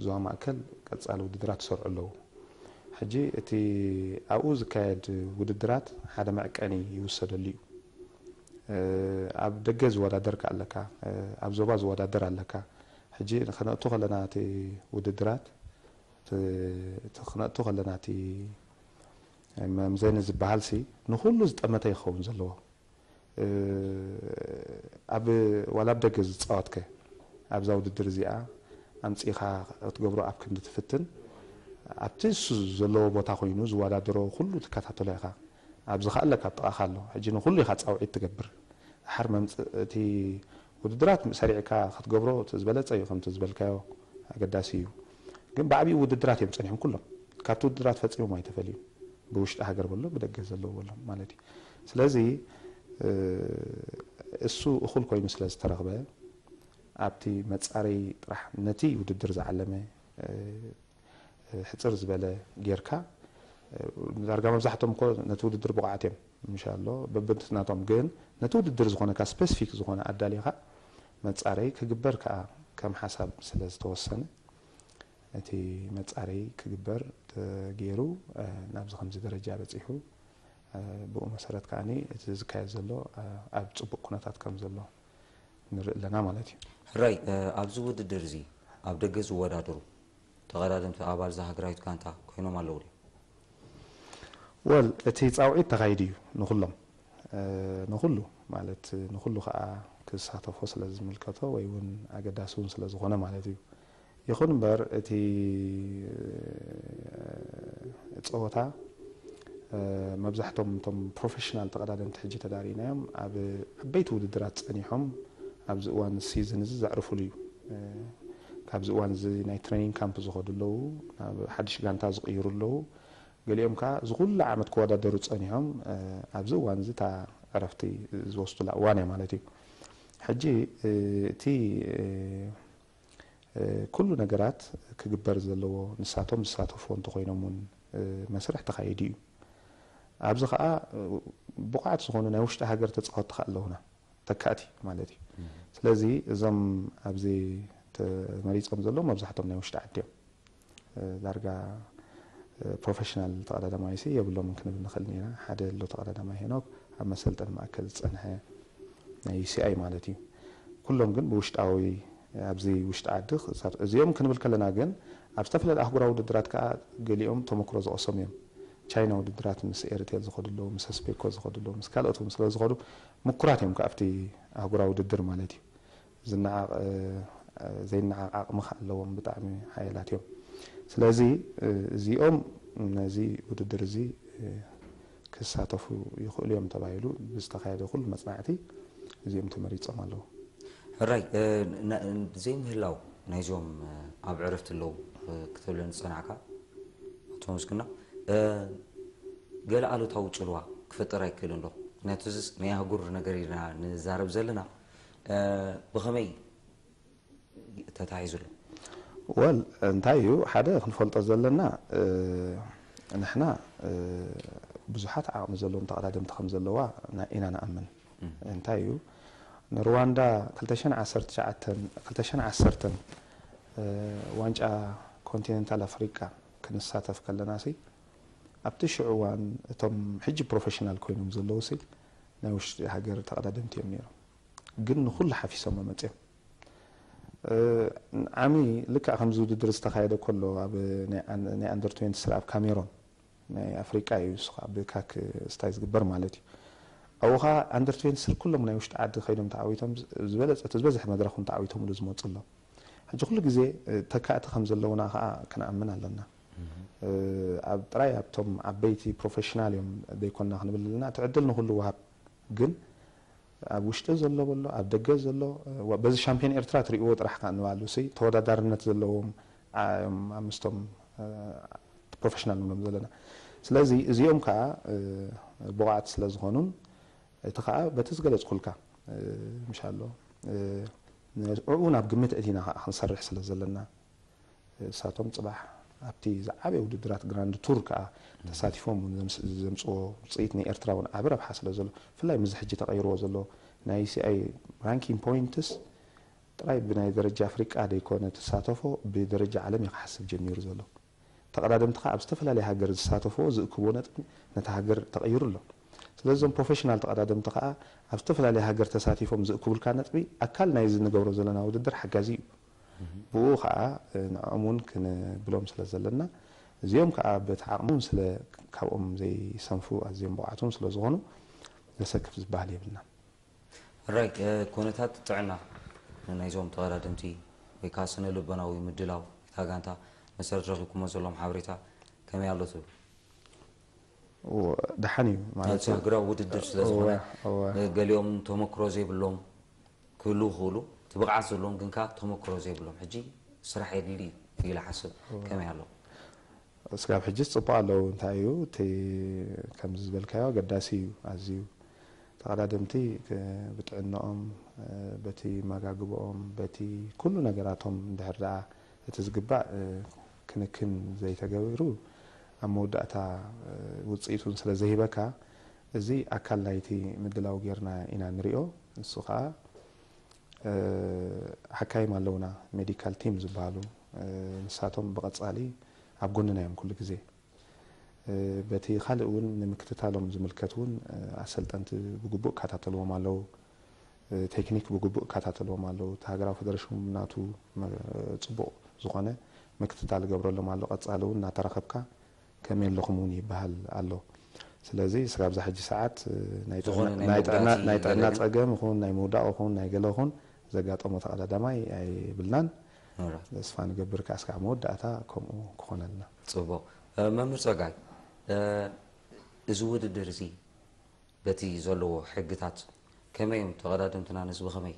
ዞባ ማእከል ቀፃሊ ውድድራት ይሰርዑ ኣለዉ። ሕጂ እቲ ኣብኡ ዝካየድ ውድድራት ሓደ መዕቀኒ ይውሰደሉ እዩ። ኣብ ደገ ዝወዳደር ከ ኣለካ፣ ኣብ ዞባ ዝወዳደር ኣለካ። ሕጂ ክነእቱ ከለና እቲ ውድድራት እቲ ክነእቱ ከለና እቲ መምዘኒ ዝበሃል ሲ ንኩሉ ዝጠመተ ይኸውን ዘለዎ። ኣብ ዋላ ኣብ ደገ ዝፃወትከ ኣብዛ ውድድር እዚኣ ኣምፂኻ ክትገብሮ ኣብ ክንዲ ትፍትን ኣብቲ እሱ ዘለዎ ቦታ ኮይኑ ዝወዳደሮ ኩሉ ትከታተሎ ኢኻ። ኣብዚ ከኣለ ካብ ጥቓኻ ኣሎ። ሕጂ ንኩሉ ኢኻ ፃውዒት ትገብር። ድሓር መምፅ እቲ ውድድራት ሰሪዕካ ክትገብሮ እቲ ዝበለፀ እዩ ከምቲ ዝበልካዮ ኣገዳሲ እዩ። ግን ብዓብኡ ውድድራት እዮም ፀኒሖም ኩሎም ካብቲ ውድድራት ፈፂሞም ኣይተፈልዩ ብውሽጢ ሃገር በሎ ብደገ ዘለዉ በሎ ማለት እዩ። ስለዚ እሱ እኹል ኮይኑ ስለ ዝተረኽበ ኣብቲ መፃረይ ጥራሕ ነቲ ውድድር ዝዓለመ ሕፅር ዝበለ ጌርካ ዳርጋ መብዛሕቶም እኮ ነቲ ውድድር ብቑዓት እዮም ምሻ ኣሎ በብንትናቶም ግን ነቲ ውድድር ዝኾነካ ስፔሲፊክ ዝኾነ ኣዳሊኻ መፃረይ ክግበር ከዓ ከም ሓሳብ ስለ ዝተወሰነ እቲ መፃረይ ክግበር ተገይሩ ናብዚ ከምዚ ደረጃ በፂሑ ብኡ መሰረት ከዓ እቲ ዝካየድ ዘሎ ኣብ ፅቡቅ ኩነታት ከም ዘሎ ንርኢ ኣለና ማለት እዩ። ሕራይ ኣብዚ ውድድር እዚ ኣብ ደገ ዝወዳደሩ ተቐዳደምቲ ኣባል እዛ ሃገራዊት ጋንታ ኮይኖም ኣለዉ ድዮም? ወል እቲ ፃውዒት ተኻይዱ እዩ ንኹሎም ንኹሉ ማለት ንኹሉ ከዓ ክሳተፎ ስለ ዝምልከቶ ወይ እውን ኣገዳሲ እውን ስለ ዝኾነ ማለት እዩ። ይኹን እምበር እቲ ፀወታ መብዛሕቶም እቶም ፕሮፌሽናል ተቐዳደምቲ ሕጂ ተዳሪእናዮም ኣብ ዓበይቲ ውድድራት ፀኒሖም ኣብዚ እዋን ሲዝን እዚ ዘዕርፉሉ እዩ። ካብዚ እዋን እዚ ናይ ትሬኒንግ ካምፕ ዝኸዱ ኣለዉ፣ ናብ ሓድሽ ጋንታ ዝቕይሩ ኣለዉ፣ ገሊኦም ከዓ እዚ ኩሉ ዓመት ክወዳደሩ ፀኒሖም ኣብዚ እዋን እዚ እታ ዕረፍቲ ዝወስዱላ እዋን እያ ማለት እዩ። ሕጂ እቲ ኩሉ ነገራት ክግበር ዘለዎ ንሳቶም ዝሳተፍዎ እንተኾይኖም እውን መስርሕ ተኻይዱ እዩ። ኣብዚ ከዓ ብቑዓት ዝኾኑ ናይ ውሽጢ ሃገር ተፃወትቲ ከዓ ኣለውና ተካእቲ ማለት እዩ። ስለዚ እዞም ኣብዚ ተመሪፆም ዘለዉ መብዛሕቶም ናይ ውሽጢ ዓዲ እዮም። ዳርጋ ፕሮፌሽናል ተቐዳዳማይሲ የብሎምን ክንብል ንኽእል ኢና። ሓደ ኣሎ ተቐዳዳማይ ሄኖክ ኣብ መሰልጠኒ ማእከል ዝፀንሐ ናይ ዩሲኣይ ማለት እዩ። ኩሎም ግን ብውሽጣዊ ኣብዚ ውሽጢ ዓዲ ክሳብ እዚኦም ክንብል ከለና ግን ኣብ ዝተፈላለዩ ኣህጉራዊ ውድድራት ከዓ ገሊኦም ተመክሮ ዝቐሰሙ እዮም። ቻይና ውድድራት ምስ ኤርቴል ዝኸዱ ኣለዉ፣ ምስ ስፔኮ ዝኸዱ ኣለዉ፣ ምስ ካልኦት እውን ስለ ዝኸዱ ምኩራት እዮም ካብቲ ኣህጉራዊ ውድድር ማለት እዩ። ዝነዓቕ ዘይነዓቕ ዓቕሚ ከኣ ኣለዎም፣ ብጣዕሚ ሓያላት እዮም። ስለዚ እዚኦም ነዚ ውድድር እዚ ክሳተፉ ይኽእሉ እዮም ተባሂሉ ብዝተኻየደ ኩሉ መጽናዕቲ እዚኦም ተመሪጾም ኣለዉ። ሕራይ ዘይምህላው ናይዞም ኣብ ዕረፍቲ ኣለዉ ክትብለኒ ዝጸናዕካ ኣቶ ምስግና ገለ ኣሉታዊ ጽልዋ ክፈጥር ኣይክእልን ዶ? ምክንያቱ እዚስ ናይ ኣህጉር ነገር ኢና ንዛረብ ዘለና ብኸመይ ተታሒዙ ኣሎ? ወል እንታይ እዩ ሓደ ክንፈልጦ ዘለና ንሕና ብዙሓት ዓቕሚ ዘለዎም ተቐዳደምቲ ከም ዘለዋ ኢና ንኣምን። እንታይ እዩ ንሩዋንዳ ክልተ ሽሕን ዓሰርተ ትሽዓተን ክልተ ሽሕን ዓሰርተን ዋንጫ ኮንቲኔንታል ኣፍሪቃ ክንሳተፍ ከለና ሲ ኣብቲ ሽዑ እዋን እቶም ሕጂ ፕሮፌሽናል ኮይኖም ዘለዉ ሲ ናይ ውሽጢ ሃገር ተቐዳደምቲ እዮም ነይሮም። ግን ንኹሉ ሓፊሶም መፅዮም። ዓሚ ልክዕ ከምዚ ውድድር ዝተኻየደ ከሎ ኣብ ናይ ኣን- ናይ ኣንደር ትዌንቲ ስሪ ኣብ ካሜሮን ናይ ኣፍሪቃ እዩ እሱ ከዓ ብካክ ስታይ ዝግበር ማለት እዩ። ኣብኡ ከዓ ኣንደር ትዌንቲ ስሪ ኩሎም ናይ ውሽጢ ዓዲ ከይዶም ተዓዊቶም ዝበለፀ እቲ ዝበዝሐ መድረክ እውን ተዓዊቶምሉ ዝመፁ ኣለዉ። ሕጂ ኩሉ ግዜ ተካእቲ ከም ዘለውና ከዓ ክንኣምን ኣለና። ኣብ ጥራይ ኣብቶም ዓበይቲ ፕሮፌሽናል እዮም ዘይኮንና ክንብል ኣለና። እቲ ዕድል ንኩሉ ወሃብ ግን ኣብ ውሽጢ ዘሎ በሎ ኣብ ደገ ዘሎ በዚ ሻምፒዮን ኤርትራ ትሪእዎ ጥራሕ ከዓ ንባሉ ሲ ተወዳዳርነት ዘለዎም ኣምስቶም ፕሮፌሽናል ንብሎም ዘለና። ስለዚ እዚኦም ከዓ ብቑዓት ስለ ዝኾኑን እቲ ከዓ በቲ ዝገለፅኩልካ ምሻሎ ንዕኡ ናብ ግምት እቲና ከዓ ክንሰርሕ ስለ ዘለና እሳቶም ፅባሕ ኣብቲ ዝዓበየ ውድድራት ግራንድ ቱር ከዓ ተሳቲፎም እውን ዘምፅዎ ውፅኢት ንኤርትራ እውን ዓቢ ረብሓ ስለ ዘሎ ብፍላይ ምዚ ሕጂ ተቐይርዎ ዘሎ ናይ ሲኣይ ራንኪንግ ፖይንትስ ጥራይ ብናይ ደረጃ ኣፍሪቃ ደይኮነ ትሳተፎ ብደረጃ ዓለም እዩ ክሓስብ ጀሚሩ ዘሎ። ተቐዳደምቲ ከዓ ኣብ ዝተፈላለየ ሃገር ዝሳተፍዎ ዝእክብዎ ነጥቢ ነቲ ሃገር ተቐይሩ ኣሎ። ስለዚ እዞም ፕሮፌሽናል ተቐዳደምቲ ከዓ ኣብ ዝተፈላለየ ሃገር ተሳቲፎም ዝእክቡልካ ነጥቢ ኣካል ናይዚ ንገብሮ ዘለና ውድድር ሓጋዚ እዩ። ብኡ ከዓ ንዕኦም እውን ክንብሎም ስለ ዘለና እዚኦም ከዓ በቲ ዓቕሞም ስለ ካብኦም ዘይሰንፉ ኣዝዮም ብቑዓት እውን ስለ ዝኾኑ ዘሰክፍ ዝበሃል የብልናን። ሕራይ ኩነታት ጥዕና ናይዞም ተቐዳደምቲ ወይ ከዓ ስነ ልቦናዊ ምድላው እታ ጋንታ መሰረት ረኺብኩሞ ዘለኹም ሓበሬታ ከመይ ኣሎ ትብሉ? ደሓን እዩ ማለት እቲ ሃገራዊ ውድድር ስለ ዝኾነ ገሊኦም ተመክሮ ዘይብሎም ክህልዉ ይኽእሉ እቲ ብቕዓት ዘለዎም ግን ከዓ ተመክሮ ዘይብሎም ሕጂ ስራሕ የድሊ እዩ ኢለ ሓስብ ከመይ ኣሎ? እስካብ ሕጂ ፅቡቅ ኣለዉ እንታይ እዩ እቲ ከምዚ ዝበልካዮ ኣገዳሲ እዩ ኣዝዩ ተቐዳደምቲ ብጥዕንኦም በቲ መጋግብኦም በቲ ኩሉ ነገራቶም እንድሕር ደኣ እቲ ዝግባእ ክንክን ዘይተገበሩ ኣብ መወዳእታ ውፅኢት እውን ስለ ዘይህበካ እዚ ኣካል ናይቲ ምድላው ጌርና ኢና ንሪኦ ንሱ ከዓ ሓካይም ኣለውና ሜዲካል ቲም ዝበሃሉ ንሳቶም ብቐፃሊ ኣብ ጎንና እዮም ኩሉ ግዜ በቲ ካልእ እውን ንምክትታሎም ዝምልከት እውን ኣሰልጠንቲ ብግቡእ ይከታተልዎም ኣለዉ ቴክኒክ ብግቡእ ይከታተልዎም ኣለዉ እቲ ሃገራዊ ፌደሬሽን እውን ናቱ ፅቡቕ ዝኾነ ምክትታል ይገብረሎም ኣሎ ቀፃሊ እውን እናተራኸብካ ከመይ ኣለኹም እውን ይበሃል ኣሎ። ስለዚ ስጋብ እዛ ሕጂ ሰዓት ናይ ጥዕና ፀገም ይኹን ናይ ምውዳቕ ይኹን ናይ ገለ ይኹን ዘጋጠሞ ተቐዳዳማይ ኣይብልናን። ተስፋ ንገብር ከኣ እስካዕ መወዳእታ ከምኡ ክኾነልና። ፅቡቕ መምህር ፀጋይ እዚ ውድድር እዚ በቲ ዘለዎ ሕግታት ከመይ እዮም ተቐዳደምትና ነዚ ብኸመይ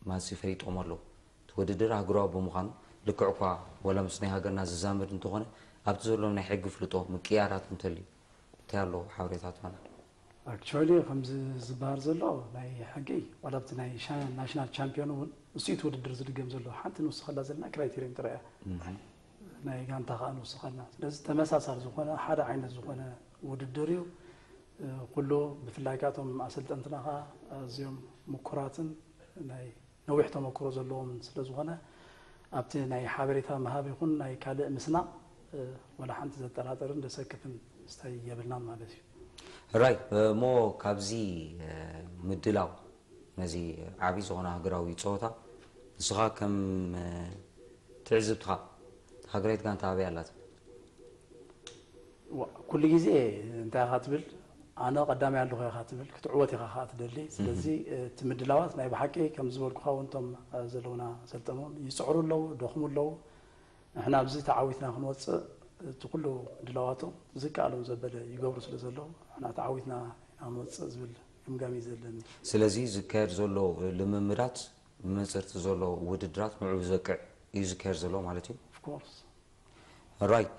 ማሲ ፈሊጦም ኣለዉ። እቲ ውድድር ኣህጉራዊ ብምዃኑ ልክዕ እኳ ወላ ምስ ናይ ሃገርና ዝዛመድ እንተኾነ ኣብቲ ዘሎ ናይ ሕጊ ፍልጦ ምቅያራት እንተልዩ እንታይ ኣለዎ ሓበሬታ ትበና? ኣክቹዋሊ ከምዚ ዝበሃል ዘሎ ናይ ሕጊ ዋላ ኣብቲ ናይ ናሽናል ቻምፒዮን እውን ንሱ እቲ ውድድር ዝድገም ዘሎ ሓንቲ ንውስኸላ ዘለና ክራይቴሪየም ጥራይ እያ ናይ ጋንታ ከዓ ንውስኸልና ስለዚ ተመሳሳሊ ዝኾነ ሓደ ዓይነት ዝኾነ ውድድር እዩ ኩሉ ብፍላይ ከዓ እቶም ኣሰልጠንትና ከዓ ኣዝዮም ምኩራትን ናይ ነዊሕ ተመክሮ ዘለዎም ስለ ዝኾነ ኣብቲ ናይ ሓበሬታ ምሃብ ይኹን ናይ ካልእ ምስናቕ ወላ ሓንቲ ዘጠራጥርን ዘሰክፍን ስታይ የብልናን ማለት እዩ። ሕራይ እሞ ካብዚ ምድላው ነዚ ዓብዪ ዝኾነ ሃገራዊ ፀወታ ንስኻ ከም ትዕዝብትኻ እታ ሃገራዊት ጋንታ ኣበይ ኣላ ትብል? ኩሉ ግዜ እንታይ ኢኻ ትብል? ኣነ ቀዳማይ ኣለኹ ኢኻ ትብል፣ ክትዕወት ኢኻ ከዓ ትደሊ። ስለዚ እቲ ምድላዋት ናይ ብሓቂ ከም ዝበልኩኻ እውን እቶም ዘለውና ሰልጠኖም ይፅዕሩ ኣለዉ፣ ደኽሙ ኣለዉ። ንሕና ኣብዚ ተዓዊትና ክንወፅእ እቲ ኩሉ ድላዋቶም ዝከኣሎም ዘበለ ይገብሩ ስለ ዘለዉ ንሕና ተዓዊትና ኢና ክንወፅእ ዝብል ግምጋም እዩ ዘለኒ። ስለዚ ዝካየድ ዘሎ ልምምዳት ብመንፅር እቲ ዘሎ ውድድራት ንዕኡ ዘቅዕ እዩ ዝካየድ ዘሎ ማለት እዩ። Of course። ራይት።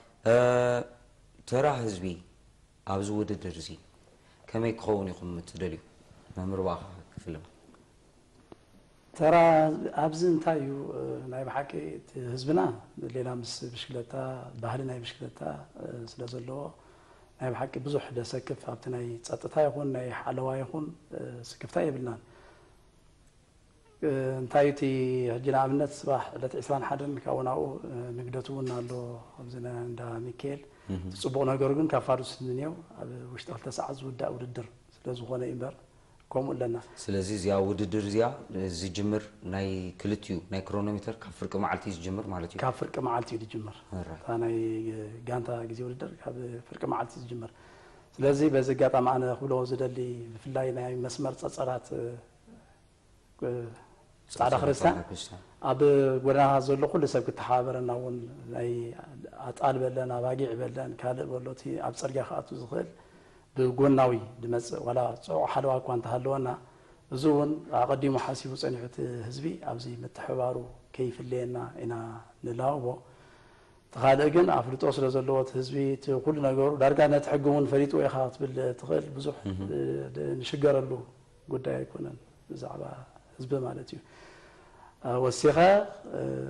ተራ ህዝቢ ኣብዚ ውድድር እዚ ከመይ ክኸውን ኢኹም እትደልዩ? መምህር ብኣኻ ክፍልም። ተራ ኣብዚ እንታይ እዩ? ናይ ብሓቂ እቲ ህዝብና ሌላ ምስ ብሽክለታ ባህሊ ናይ ብሽክለታ ስለ ዘለዎ ናይ ብሓቂ ብዙሕ ደሰክፍ ኣብቲ ናይ ፀጥታ ይኹን ናይ ሓለዋ ይኹን ስክፍታ የብልናን። እንታይ እቲ ሕጂ ንኣብነት ፅባሕ ዕለት ዕስራን ሓደን ካብኡ ናብኡ ንግደት እውን ኣሎ ኣብዚ ናይ እንዳ ሚካኤል። እቲ ፅቡቕ ነገሩ ግን ካብ ፋዱስ ንንየው ኣብ ውሽጢ ክልተ ሰዓት ዝውዳእ ውድድር ስለ ዝኾነ እዩ እምበር ከምኡ ኣለና። ስለዚ እዚኣ ውድድር እዚኣ ዝጅምር ናይ ክልቲኡ ናይ ክሮኖሜተር ካብ ፍርቂ መዓልቲ እዩ ዝጅምር ማለት እዩ። ካብ ፍርቂ መዓልቲ እዩ ዝጅምር። እታ ናይ ጋንታ ግዜ ውድድር ካብ ፍርቂ መዓልቲ እዩ ዝጅምር። ስለዚ በዚ ኣጋጣሚ ኣነ ክብሎ ዝደሊ ብፍላይ ናይ መስመር ፀፀራት ፃዕዳ ክርስቲያን ኣብ ጎደናታት ዘሎ ኩሉ ሰብ ክተሓባበረና እውን ናይ ኣጣል በለን ኣባጊዕ በለን ካልእ በሎ እቲ ኣብ ፅርግያ ክኣቱ ዝኽእል ብጎናዊ ድመፅእ ዋላ ፅዑቕ ሓለዋ እኳ እንተሃለወና እዚ እውን ኣቐዲሙ ሓሲቡ ፀኒሑ እቲ ህዝቢ ኣብዚ ምትሕብባሩ ከይፍለየና ኢና ንላወቦ። እቲ ካልእ ግን ኣፍልጦ ስለ ዘለዎ እቲ ህዝቢ እቲ ኩሉ ነገሩ ዳርጋ ነቲ ሕጊ እውን ፈሊጥዎ ኢኻ ክትብል ትኽእል ብዙሕ ንሽገረሉ ጉዳይ ኣይኮነን ብዛዕባ ህዝቢ ማለት እዩ። ወሲኸ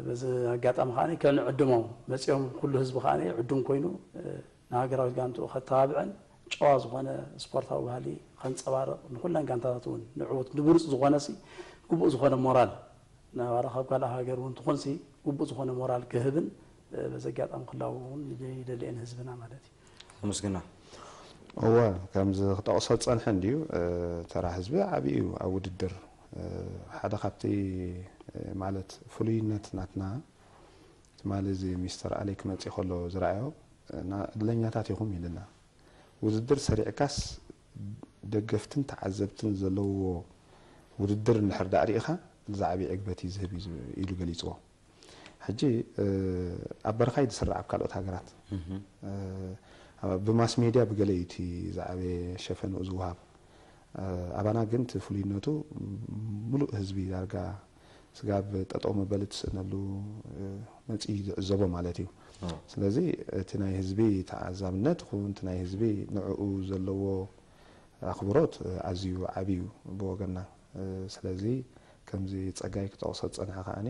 በዚ ኣጋጣሚ ከዓ ከነዕድሞም መፂኦም ኩሉ ህዝቢ ከዓ ዕዱም ኮይኑ ንሃገራዊት ጋንትኡ ከተባብዕን ጨዋ ዝኾነ ስፖርታዊ ባህሊ ከንፀባርቕ ንኩለን ጋንታታት እውን ንዕወት ንብሉፅ ዝኾነ ሲ ግቡእ ዝኾነ ሞራል ናባራ ካብ ካልእ ሃገር እውን ትኾንሲ ግቡእ ዝኾነ ሞራል ክህብን በዚ ኣጋጣሚ ክላወ እውን ይደልየን ህዝብና ማለት እዩ። ኣመስግና። እወ ከምዚ ክጠቕሶ ዝፀንሐ እንድዩ ተራ ህዝቢ ዓብዪ እዩ ኣብ ውድድር ሓደ ካብቲ ማለት ፍሉይነት ናትና ትማሊ እዚ ሚስተር ኣሌክ መፂ ከሎ ዝረኣዮ እድለኛታት ኢኹም ኢልና ውድድር ሰሪዕካስ ደገፍትን ተዓዘብትን ዘለውዎ ውድድር እንድሕር ዳኣ ሪኢኻ ዝዓቢ ዕግበት እዩ ዝህብ ኢሉ ገሊፅዎ። ሕጂ ኣብ በረኻ እዩ ዝስራዕ ኣብ ካልኦት ሃገራት ብማስ ሜድያ ብገለ እዩ እቲ ዝዓበየ ሸፈንኡ ዝወሃብ። ኣባና ግን እቲ ፍሉይነቱ ምሉእ ህዝቢ ዳርጋ ስጋብ ጠጠው መበሊ ትስእነሉ መፂኡ እዩ ዝዕዘቦ ማለት እዩ። ስለዚ እቲ ናይ ህዝቢ ተዓዛብነት ይኹን እቲ ናይ ህዝቢ ንዕኡ ዘለዎ ኣኽብሮት ኣዝዩ ዓብዩ ብወገንና። ስለዚ ከምዚ ፀጋይ ክጠቕሶ ዝፀንሐ ከዓኒ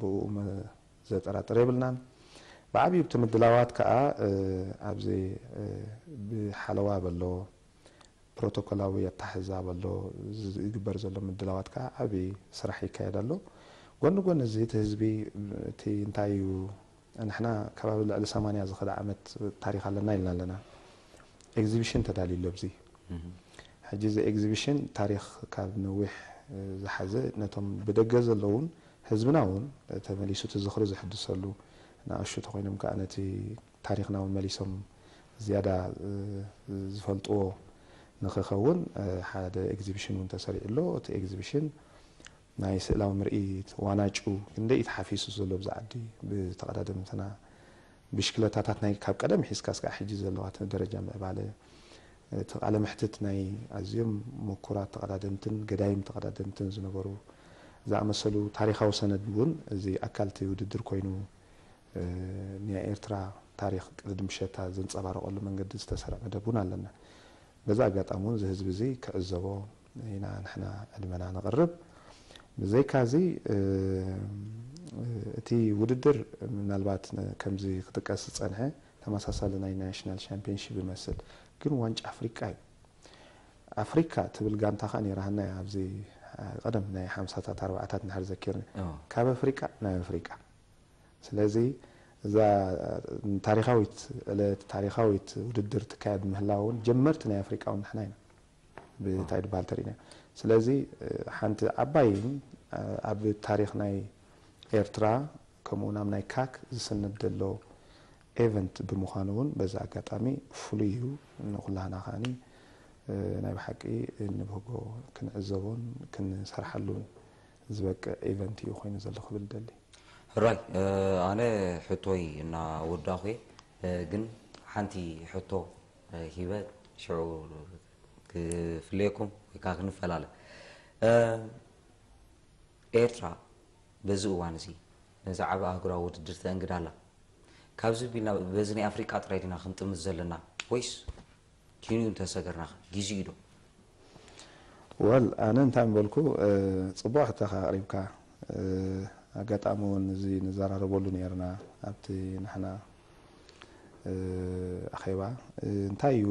ብኡ ዘጠራጥር የብልናን። ብዓብዩ እቲ ምድላዋት ከዓ ኣብዚ ብሓለዋ በሎ ፕሮቶኮላዊ ኣታሕዛ በሎ ዝግበር ዘሎ ምድላዋት ከዓ ዓብዪ ስራሕ ይካየድ ኣሎ። ጎኒ ጎኒ እዚ እቲ ህዝቢ እቲ እንታይ እዩ ንሕና ከባቢ ልዕሊ ሰማንያ ዝኸደ ዓመት ታሪኽ ኣለና ኢልና ኣለና። ኤግዚቢሽን ተዳልዩ ኣሎ ኣብዚ። ሕጂ እዚ ኤግዚቢሽን ታሪኽ ካብ ነዊሕ ዝሓዘ ነቶም ብደገ ዘለውን ህዝብና እውን ተመሊሱ እቲ ዝኽሪ ዝሕድሰሉ ንኣሹ ተኮይኖም ከዓ ነቲ ታሪኽና እውን መሊሶም ዝያዳ ዝፈልጥዎ ንኽኸውን ሓደ ኤግዚቢሽን እውን ተሰሪዑ ኣሎ። እቲ ኤግዚቢሽን ናይ ስእላዊ ምርኢት ዋናጩ ክንደይ እዩ ተሓፊሱ ዘሎ ብዛ ዓዲ ብተቐዳደምትና ብሽክለታታት ናይ ካብ ቀደም ሒዝካ እስካብ ሕጂ ዘለዋ እቲ ደረጃ ምዕባለ እቲ ቃለ መሕትት ናይ ኣዝዮም ምኩራት ተቐዳደምትን ገዳይም ተቐዳደምትን ዝነበሩ ዝኣመሰሉ ታሪኻዊ ሰነድ እውን እዚ ኣካል እቲ ውድድር ኮይኑ ናይ ኤርትራ ታሪኽ ቅድድም ብሽክለታ ዘንጸባርቐሉ መንገዲ ዝተሰርዐ መደብ እውን ኣለና። በዚ ኣጋጣሚ እውን እዚ ህዝቢ እዚ ክዕዘቦ ኢና ንሕና ዕድመና ነቕርብ። ብዘይካዚ እቲ ውድድር ምናልባት ከምዚ ክጥቀስ ዝጸንሐ ተመሳሳሊ ናይ ናሽናል ሻምፒዮንሺፕ ይመስል ግን ዋንጫ ኣፍሪቃ እዩ። ኣፍሪካ ትብል ጋንታ ከዓ ነይራሃና ኣብዚ ቀደም ናይ ሓምሳታት ኣርባዓታት እንድሕር ዘኪርኒ ካብ ኣፍሪቃ ናብ ኣፍሪቃ ስለዚ እዛ ታሪኻዊት ዕለት ታሪኻዊት ውድድር ትካየድ ምህላው እውን ጀመርቲ ናይ ኣፍሪቃ እውን ንሕና ኢና ብታይ ድበሃል ተሪእና ስለዚ ሓንቲ ዓባይን ኣብ ታሪኽ ናይ ኤርትራ ከምኡ ናብ ናይ ካክ ዝስነድ ዘሎ ኤቨንት ብምዃኑ እውን በዚ ኣጋጣሚ ፍሉይ እዩ። ንኹላህና ከዓኒ ናይ ብሓቂ እንብህጎ ክንዕዘቦን ክንሰርሓሉን ዝበቅዕ ኤቨንት እዩ ኮይኑ ዘሎ ክብል ደሊ። ሕራይ ኣነ ሕቶይ እናወዳእኹ እየ። ግን ሓንቲ ሕቶ ሂበ ሽዑ ክፍለየኩም ወይ ከዓ ክንፈላለ። ኤርትራ በዚ እዋን እዚ ነዚ ዓቢ ኣህጉራዊ ውድድር ተእንግድ ኣላ። ካብዚ ቢልና በዚ ናይ ኣፍሪቃ ጥራይ ዲና ክንጥምት ዘለና ወይስ ኪንዩ እንተሰገርና ግዜኡ ዶ? ወል ኣነ እንታይ ምበልኩ፣ ጽቡቕ ሕቶኻ ኣቕሪብካ። ኣጋጣሚ እውን እዚ ንዘራረበሉ ነርና ኣብቲ ንሕና ኣኼባ። እንታይ እዩ፣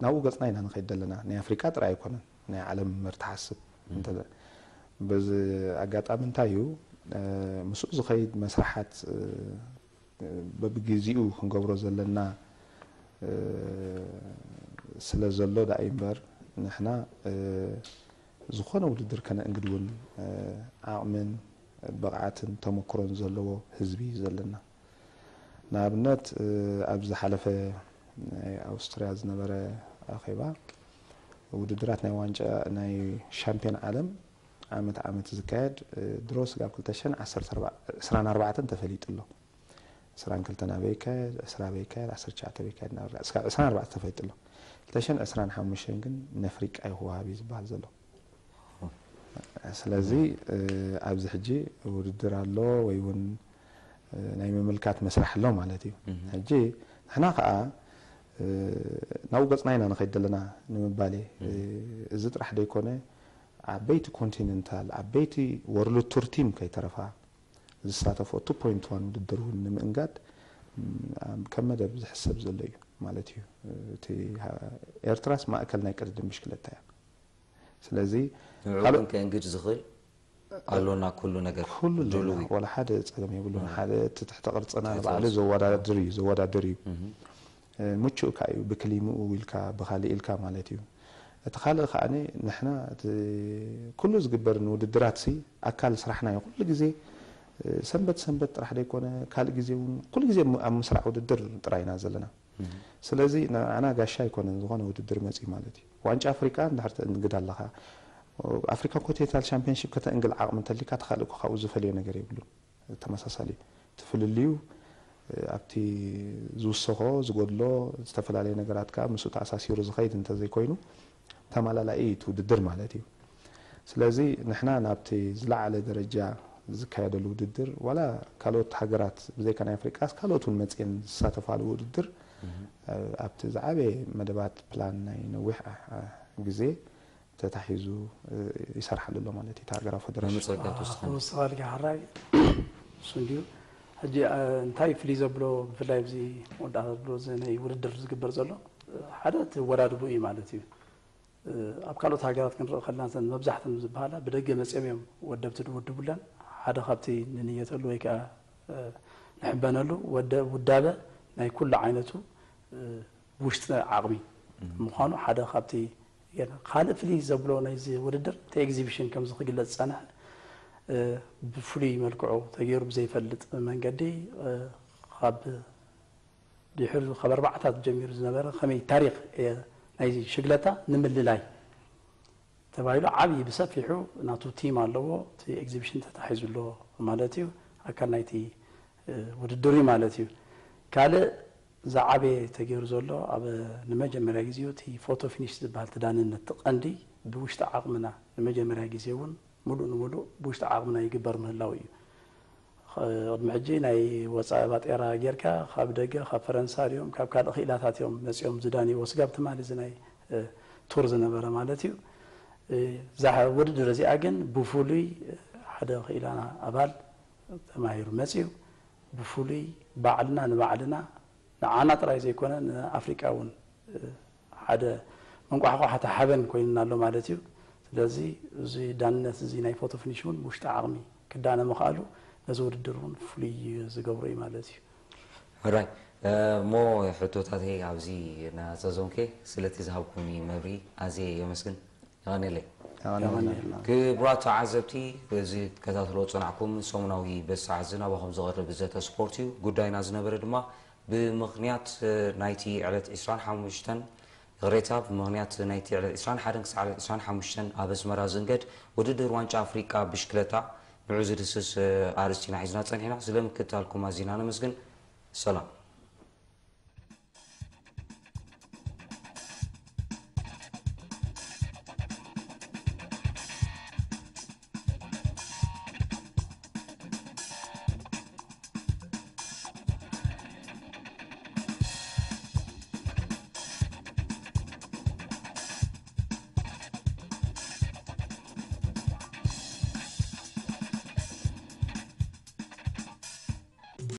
ናብኡ ገጽና ኢና ንኸይድ ዘለና። ናይ ኣፍሪቃ ጥራይ ኣይኮነን፣ ናይ ዓለም መርትሓስብ። በዚ ኣጋጣሚ እንታይ እዩ፣ ምስኡ ዝኸይድ መስርሓት በብግዜኡ ክንገብሮ ዘለና ስለ ዘሎ ደኣ እምበር፣ ንሕና ዝኾነ ውድድር ከነእንግድ እውን ዓቕምን ብቕዓትን ተመክሮን ዘለዎ ህዝቢ እዩ ዘለና። ንኣብነት፣ ኣብ ዝሓለፈ ናይ ኣውስትርያ ዝነበረ ኣኼባ፣ ውድድራት ናይ ዋንጫ ናይ ሻምፒዮን ዓለም ዓመት ዓመት ዝካየድ፣ ድሮ ስጋብ ክልተ ሽሕን ዓሰርተ ኣርባዕተን ተፈሊጡ ኣሎ። ዕስራን ክልተን ኣበይ ይካየድ፣ ዕስራ ኣበይ ይካየድ፣ ዓሰርተ ትሽዓተ ኣበይ ይካየድ እናበልና እስካብ ዕስራን ኣርባዕተን ተፈሊጡ ኣሎ። ክልተ ሽሕን ዕስራን ሓሙሽተን ግን ነፍሪቃ እዩ ክወሃብ እዩ ዝበሃል ዘሎ። ስለዚ ኣብዚ ሕጂ ውድድር ኣሎ ወይ እውን ናይ ምምልካት መስርሕ ኣሎ ማለት እዩ። ሕጂ ንሕና ከዓ ናብኡ ገጽና ኢና ንኸይድ ዘለና ንምባል እየ። እዚ ጥራሕ ደይኮነ፣ ዓበይቲ ኮንቲነንታል፣ ዓበይቲ ወርልድ ቱር ቲም ከይተረፋ ዝሳተፎ ቱ ፖይንት ዋን ውድድር እውን ንምእንጋድ ከም መደብ ዝሕሰብ ዘሎ እዩ ማለት እዩ። እቲ ኤርትራስ ማእከል ናይ ቅድድም ብሽክለታ እያ። ስለዚ ንዕኡ ካልእ ግን ከእንግድ ዝኽእል ኣሎና፣ ኩሉ ነገር ኩሉ ድሉው ኣለና። እዩ። ዋላ ሓደ ጸገም የብሉን። ሓደ እቲ ትሕተ ቅርጽና ንባዕሉ ዘወዳድር እዩ፣ ዘወዳድር እዩ። ምቹእ ከኣ እዩ፣ ብክሊምኡ ኢልካ ብኻልእ ኢልካ ማለት እዩ። እቲ ካልእ ከኣ ንሕና እቲ ኩሉ ዝግበር ንውድድራት ሲ ኣካል ስራሕና እዩ። ኩሉ ግዜ ሰንበት ሰንበት ጥራሕ ደይኮነ፣ ካልእ ግዜ እውን ኩሉ ግዜ ኣብ ምስራዕ ውድድር ጥራይ ኢና ዘለና። ስለዚ ንዓና ጋሻ ኣይኮነን ዝኾነ ውድድር መፂኡ ማለት እዩ። ዋንጫ ኣፍሪቃ እንድሕር ተእንግድ ኣለኻ፣ ኣፍሪካን ኮንቲኔንታል ሻምፒዮንሺፕ ከተእንግድ ዓቕሚ እንተሊካ፣ ተኻልእ እኮ ካብኡ ዝፈልዮ ነገር የብሉን። ተመሳሳሊ እዩ። እቲ ፍልልዩ ኣብቲ ዝውሰኾ ዝጎድሎ ዝተፈላለየ ነገራት ከዓ ምስኡ ተኣሳሲሩ ዝኸይድ እንተዘይኮይኑ ተማላላኢ እዩ እቲ ውድድር ማለት እዩ። ስለዚ ንሕና ናብቲ ዝለዓለ ደረጃ ዝካየደሉ ውድድር ዋላ ካልኦት ሃገራት ብዘይካ ናይ ኣፍሪቃስ ካልኦት እውን መፅኤን ዝሳተፋሉ ውድድር ኣብቲ ዝዓበየ መደባት ፕላን ናይ ነዊሕ ግዜ ተታሒዙ ይሰርሓሉ ኣሎ ማለት እዩ። እቲ ሃገራዊ ፈደረሽን መምፅእ ዳቶ ስኸነ ክውስኸልካ ሕራይ እሱ እንዲዩ። ሕጂ እንታይ ፍልይ ዘብሎ ብፍላይ ኣብዚ መወዳእታ ዘብሎ እዚ ናይ ውድድር ዝግበር ዘሎ ሓደ እቲ ወዳድቡ እዩ ማለት እዩ። ኣብ ካልኦት ሃገራት ክንርኢ ከለና እተን መብዛሕተን ዝበሃላ ብደገ መፅኦም እዮም ወደብቲ ዝውድቡለን። ሓደ ካብቲ ንንየተሉ ወይ ከዓ ንሕበነሉ ወደ ውዳበ ናይ ኩሉ ዓይነቱ ብውሽጢ ዓቕሚ ምዃኑ ሓደ ካብቲ ካልእ ፍልይ ዘብሎ ናይዚ ውድድር እቲ ኤግዚቢሽን ከምዚ ክግለፅ ዝፀንሐ ብፍሉይ መልክዑ ተገይሩ ብዘይፈልጥ መንገዲ ካብ ድሕሪ ካብ ኣርባዓታት ጀሚሩ ዝነበረ ከመይ ታሪክ ናይዚ ሽግለታ ንምልላይ ተባሂሉ ዓብዪ ብሰፊሑ ናቱ ቲም ኣለዎ። እቲ ኤግዚቢሽን ተታሒዙ ኣሎ ማለት እዩ። ኣካል ናይቲ ውድድር እዩ ማለት እዩ። ካልእ ዝዓበየ ተገይሩ ዘሎ ኣብ ንመጀመርያ ግዜ እቲ ፎቶ ፊኒሽ ዝበሃል እቲ ዳንነት እቲ ቀንዲ ብውሽጢ ዓቕምና ንመጀመርያ ግዜ እውን ሙሉእ ንሙሉእ ብውሽጢ ዓቕምና ይግበር ምህላው እዩ። ቅድሚ ሕጂ ናይ ወፃኢ ባጤራ ጌርካ ካብ ደገ ካብ ፈረንሳ ድዮም ካብ ካልእ ክኢላታት እዮም መፂኦም ዝዳንይዎ ስጋብ ትማሊ እዚ ናይ ቱር ዝነበረ ማለት እዩ። እዛ ውድድር እዚኣ ግን ብፍሉይ ሓደ ክኢላና ኣባል ተማሂሩ መፂኡ ብፍሉይ ባዕልና ንባዕልና ንዓና ጥራይ ዘይኮነ ንኣፍሪቃ እውን ሓደ መንቋሕቋሕታ ሓበን ኮይኑና ኣሎ ማለት እዩ። ስለዚ እዚ ዳንነት እዚ ናይ ፎቶ ፊኒሽ እውን ብውሽጢ ዓቕሚ ክዳነ ምኽኣሉ ነዚ ውድድር እውን ፍሉይ ዝገብሮ እዩ ማለት እዩ። ሕራይ እሞ ሕቶታተይ ኣብዚ እናዘዞምከ ስለቲ ዝሃብኩምኒ መብርሂ ኣዝየ የመስግን። የቐንየለይ። የቐንየልና። ክቡራት ተዓዘብቲ፣ እዚ ክትከታተልዎ ዝጸናሕኩም ሰሙናዊ በሳዕ እዚ ናባኹም ዝቐርብ ዘተ ስፖርት እዩ። ጉዳይና ዝነበረ ድማ ብምኽንያት ናይቲ ዕለት ዕስራን ሓሙሽተን፣ ይቕሬታ፣ ብምኽንያት ናይቲ ዕለት ዕስራን ሓደን ክሳዕ ዕለት ዕስራን ሓሙሽተን ኣብ ኣስመራ ዝእንገድ ውድድር ዋንጫ ኣፍሪቃ ብሽክለታ፣ ንዑ ዝድስስ ኣርእስቲ ኢና ሒዝና ጸኒሕና። ስለ ምክትታልኩም ኣዚና ነመስግን። ሰላም።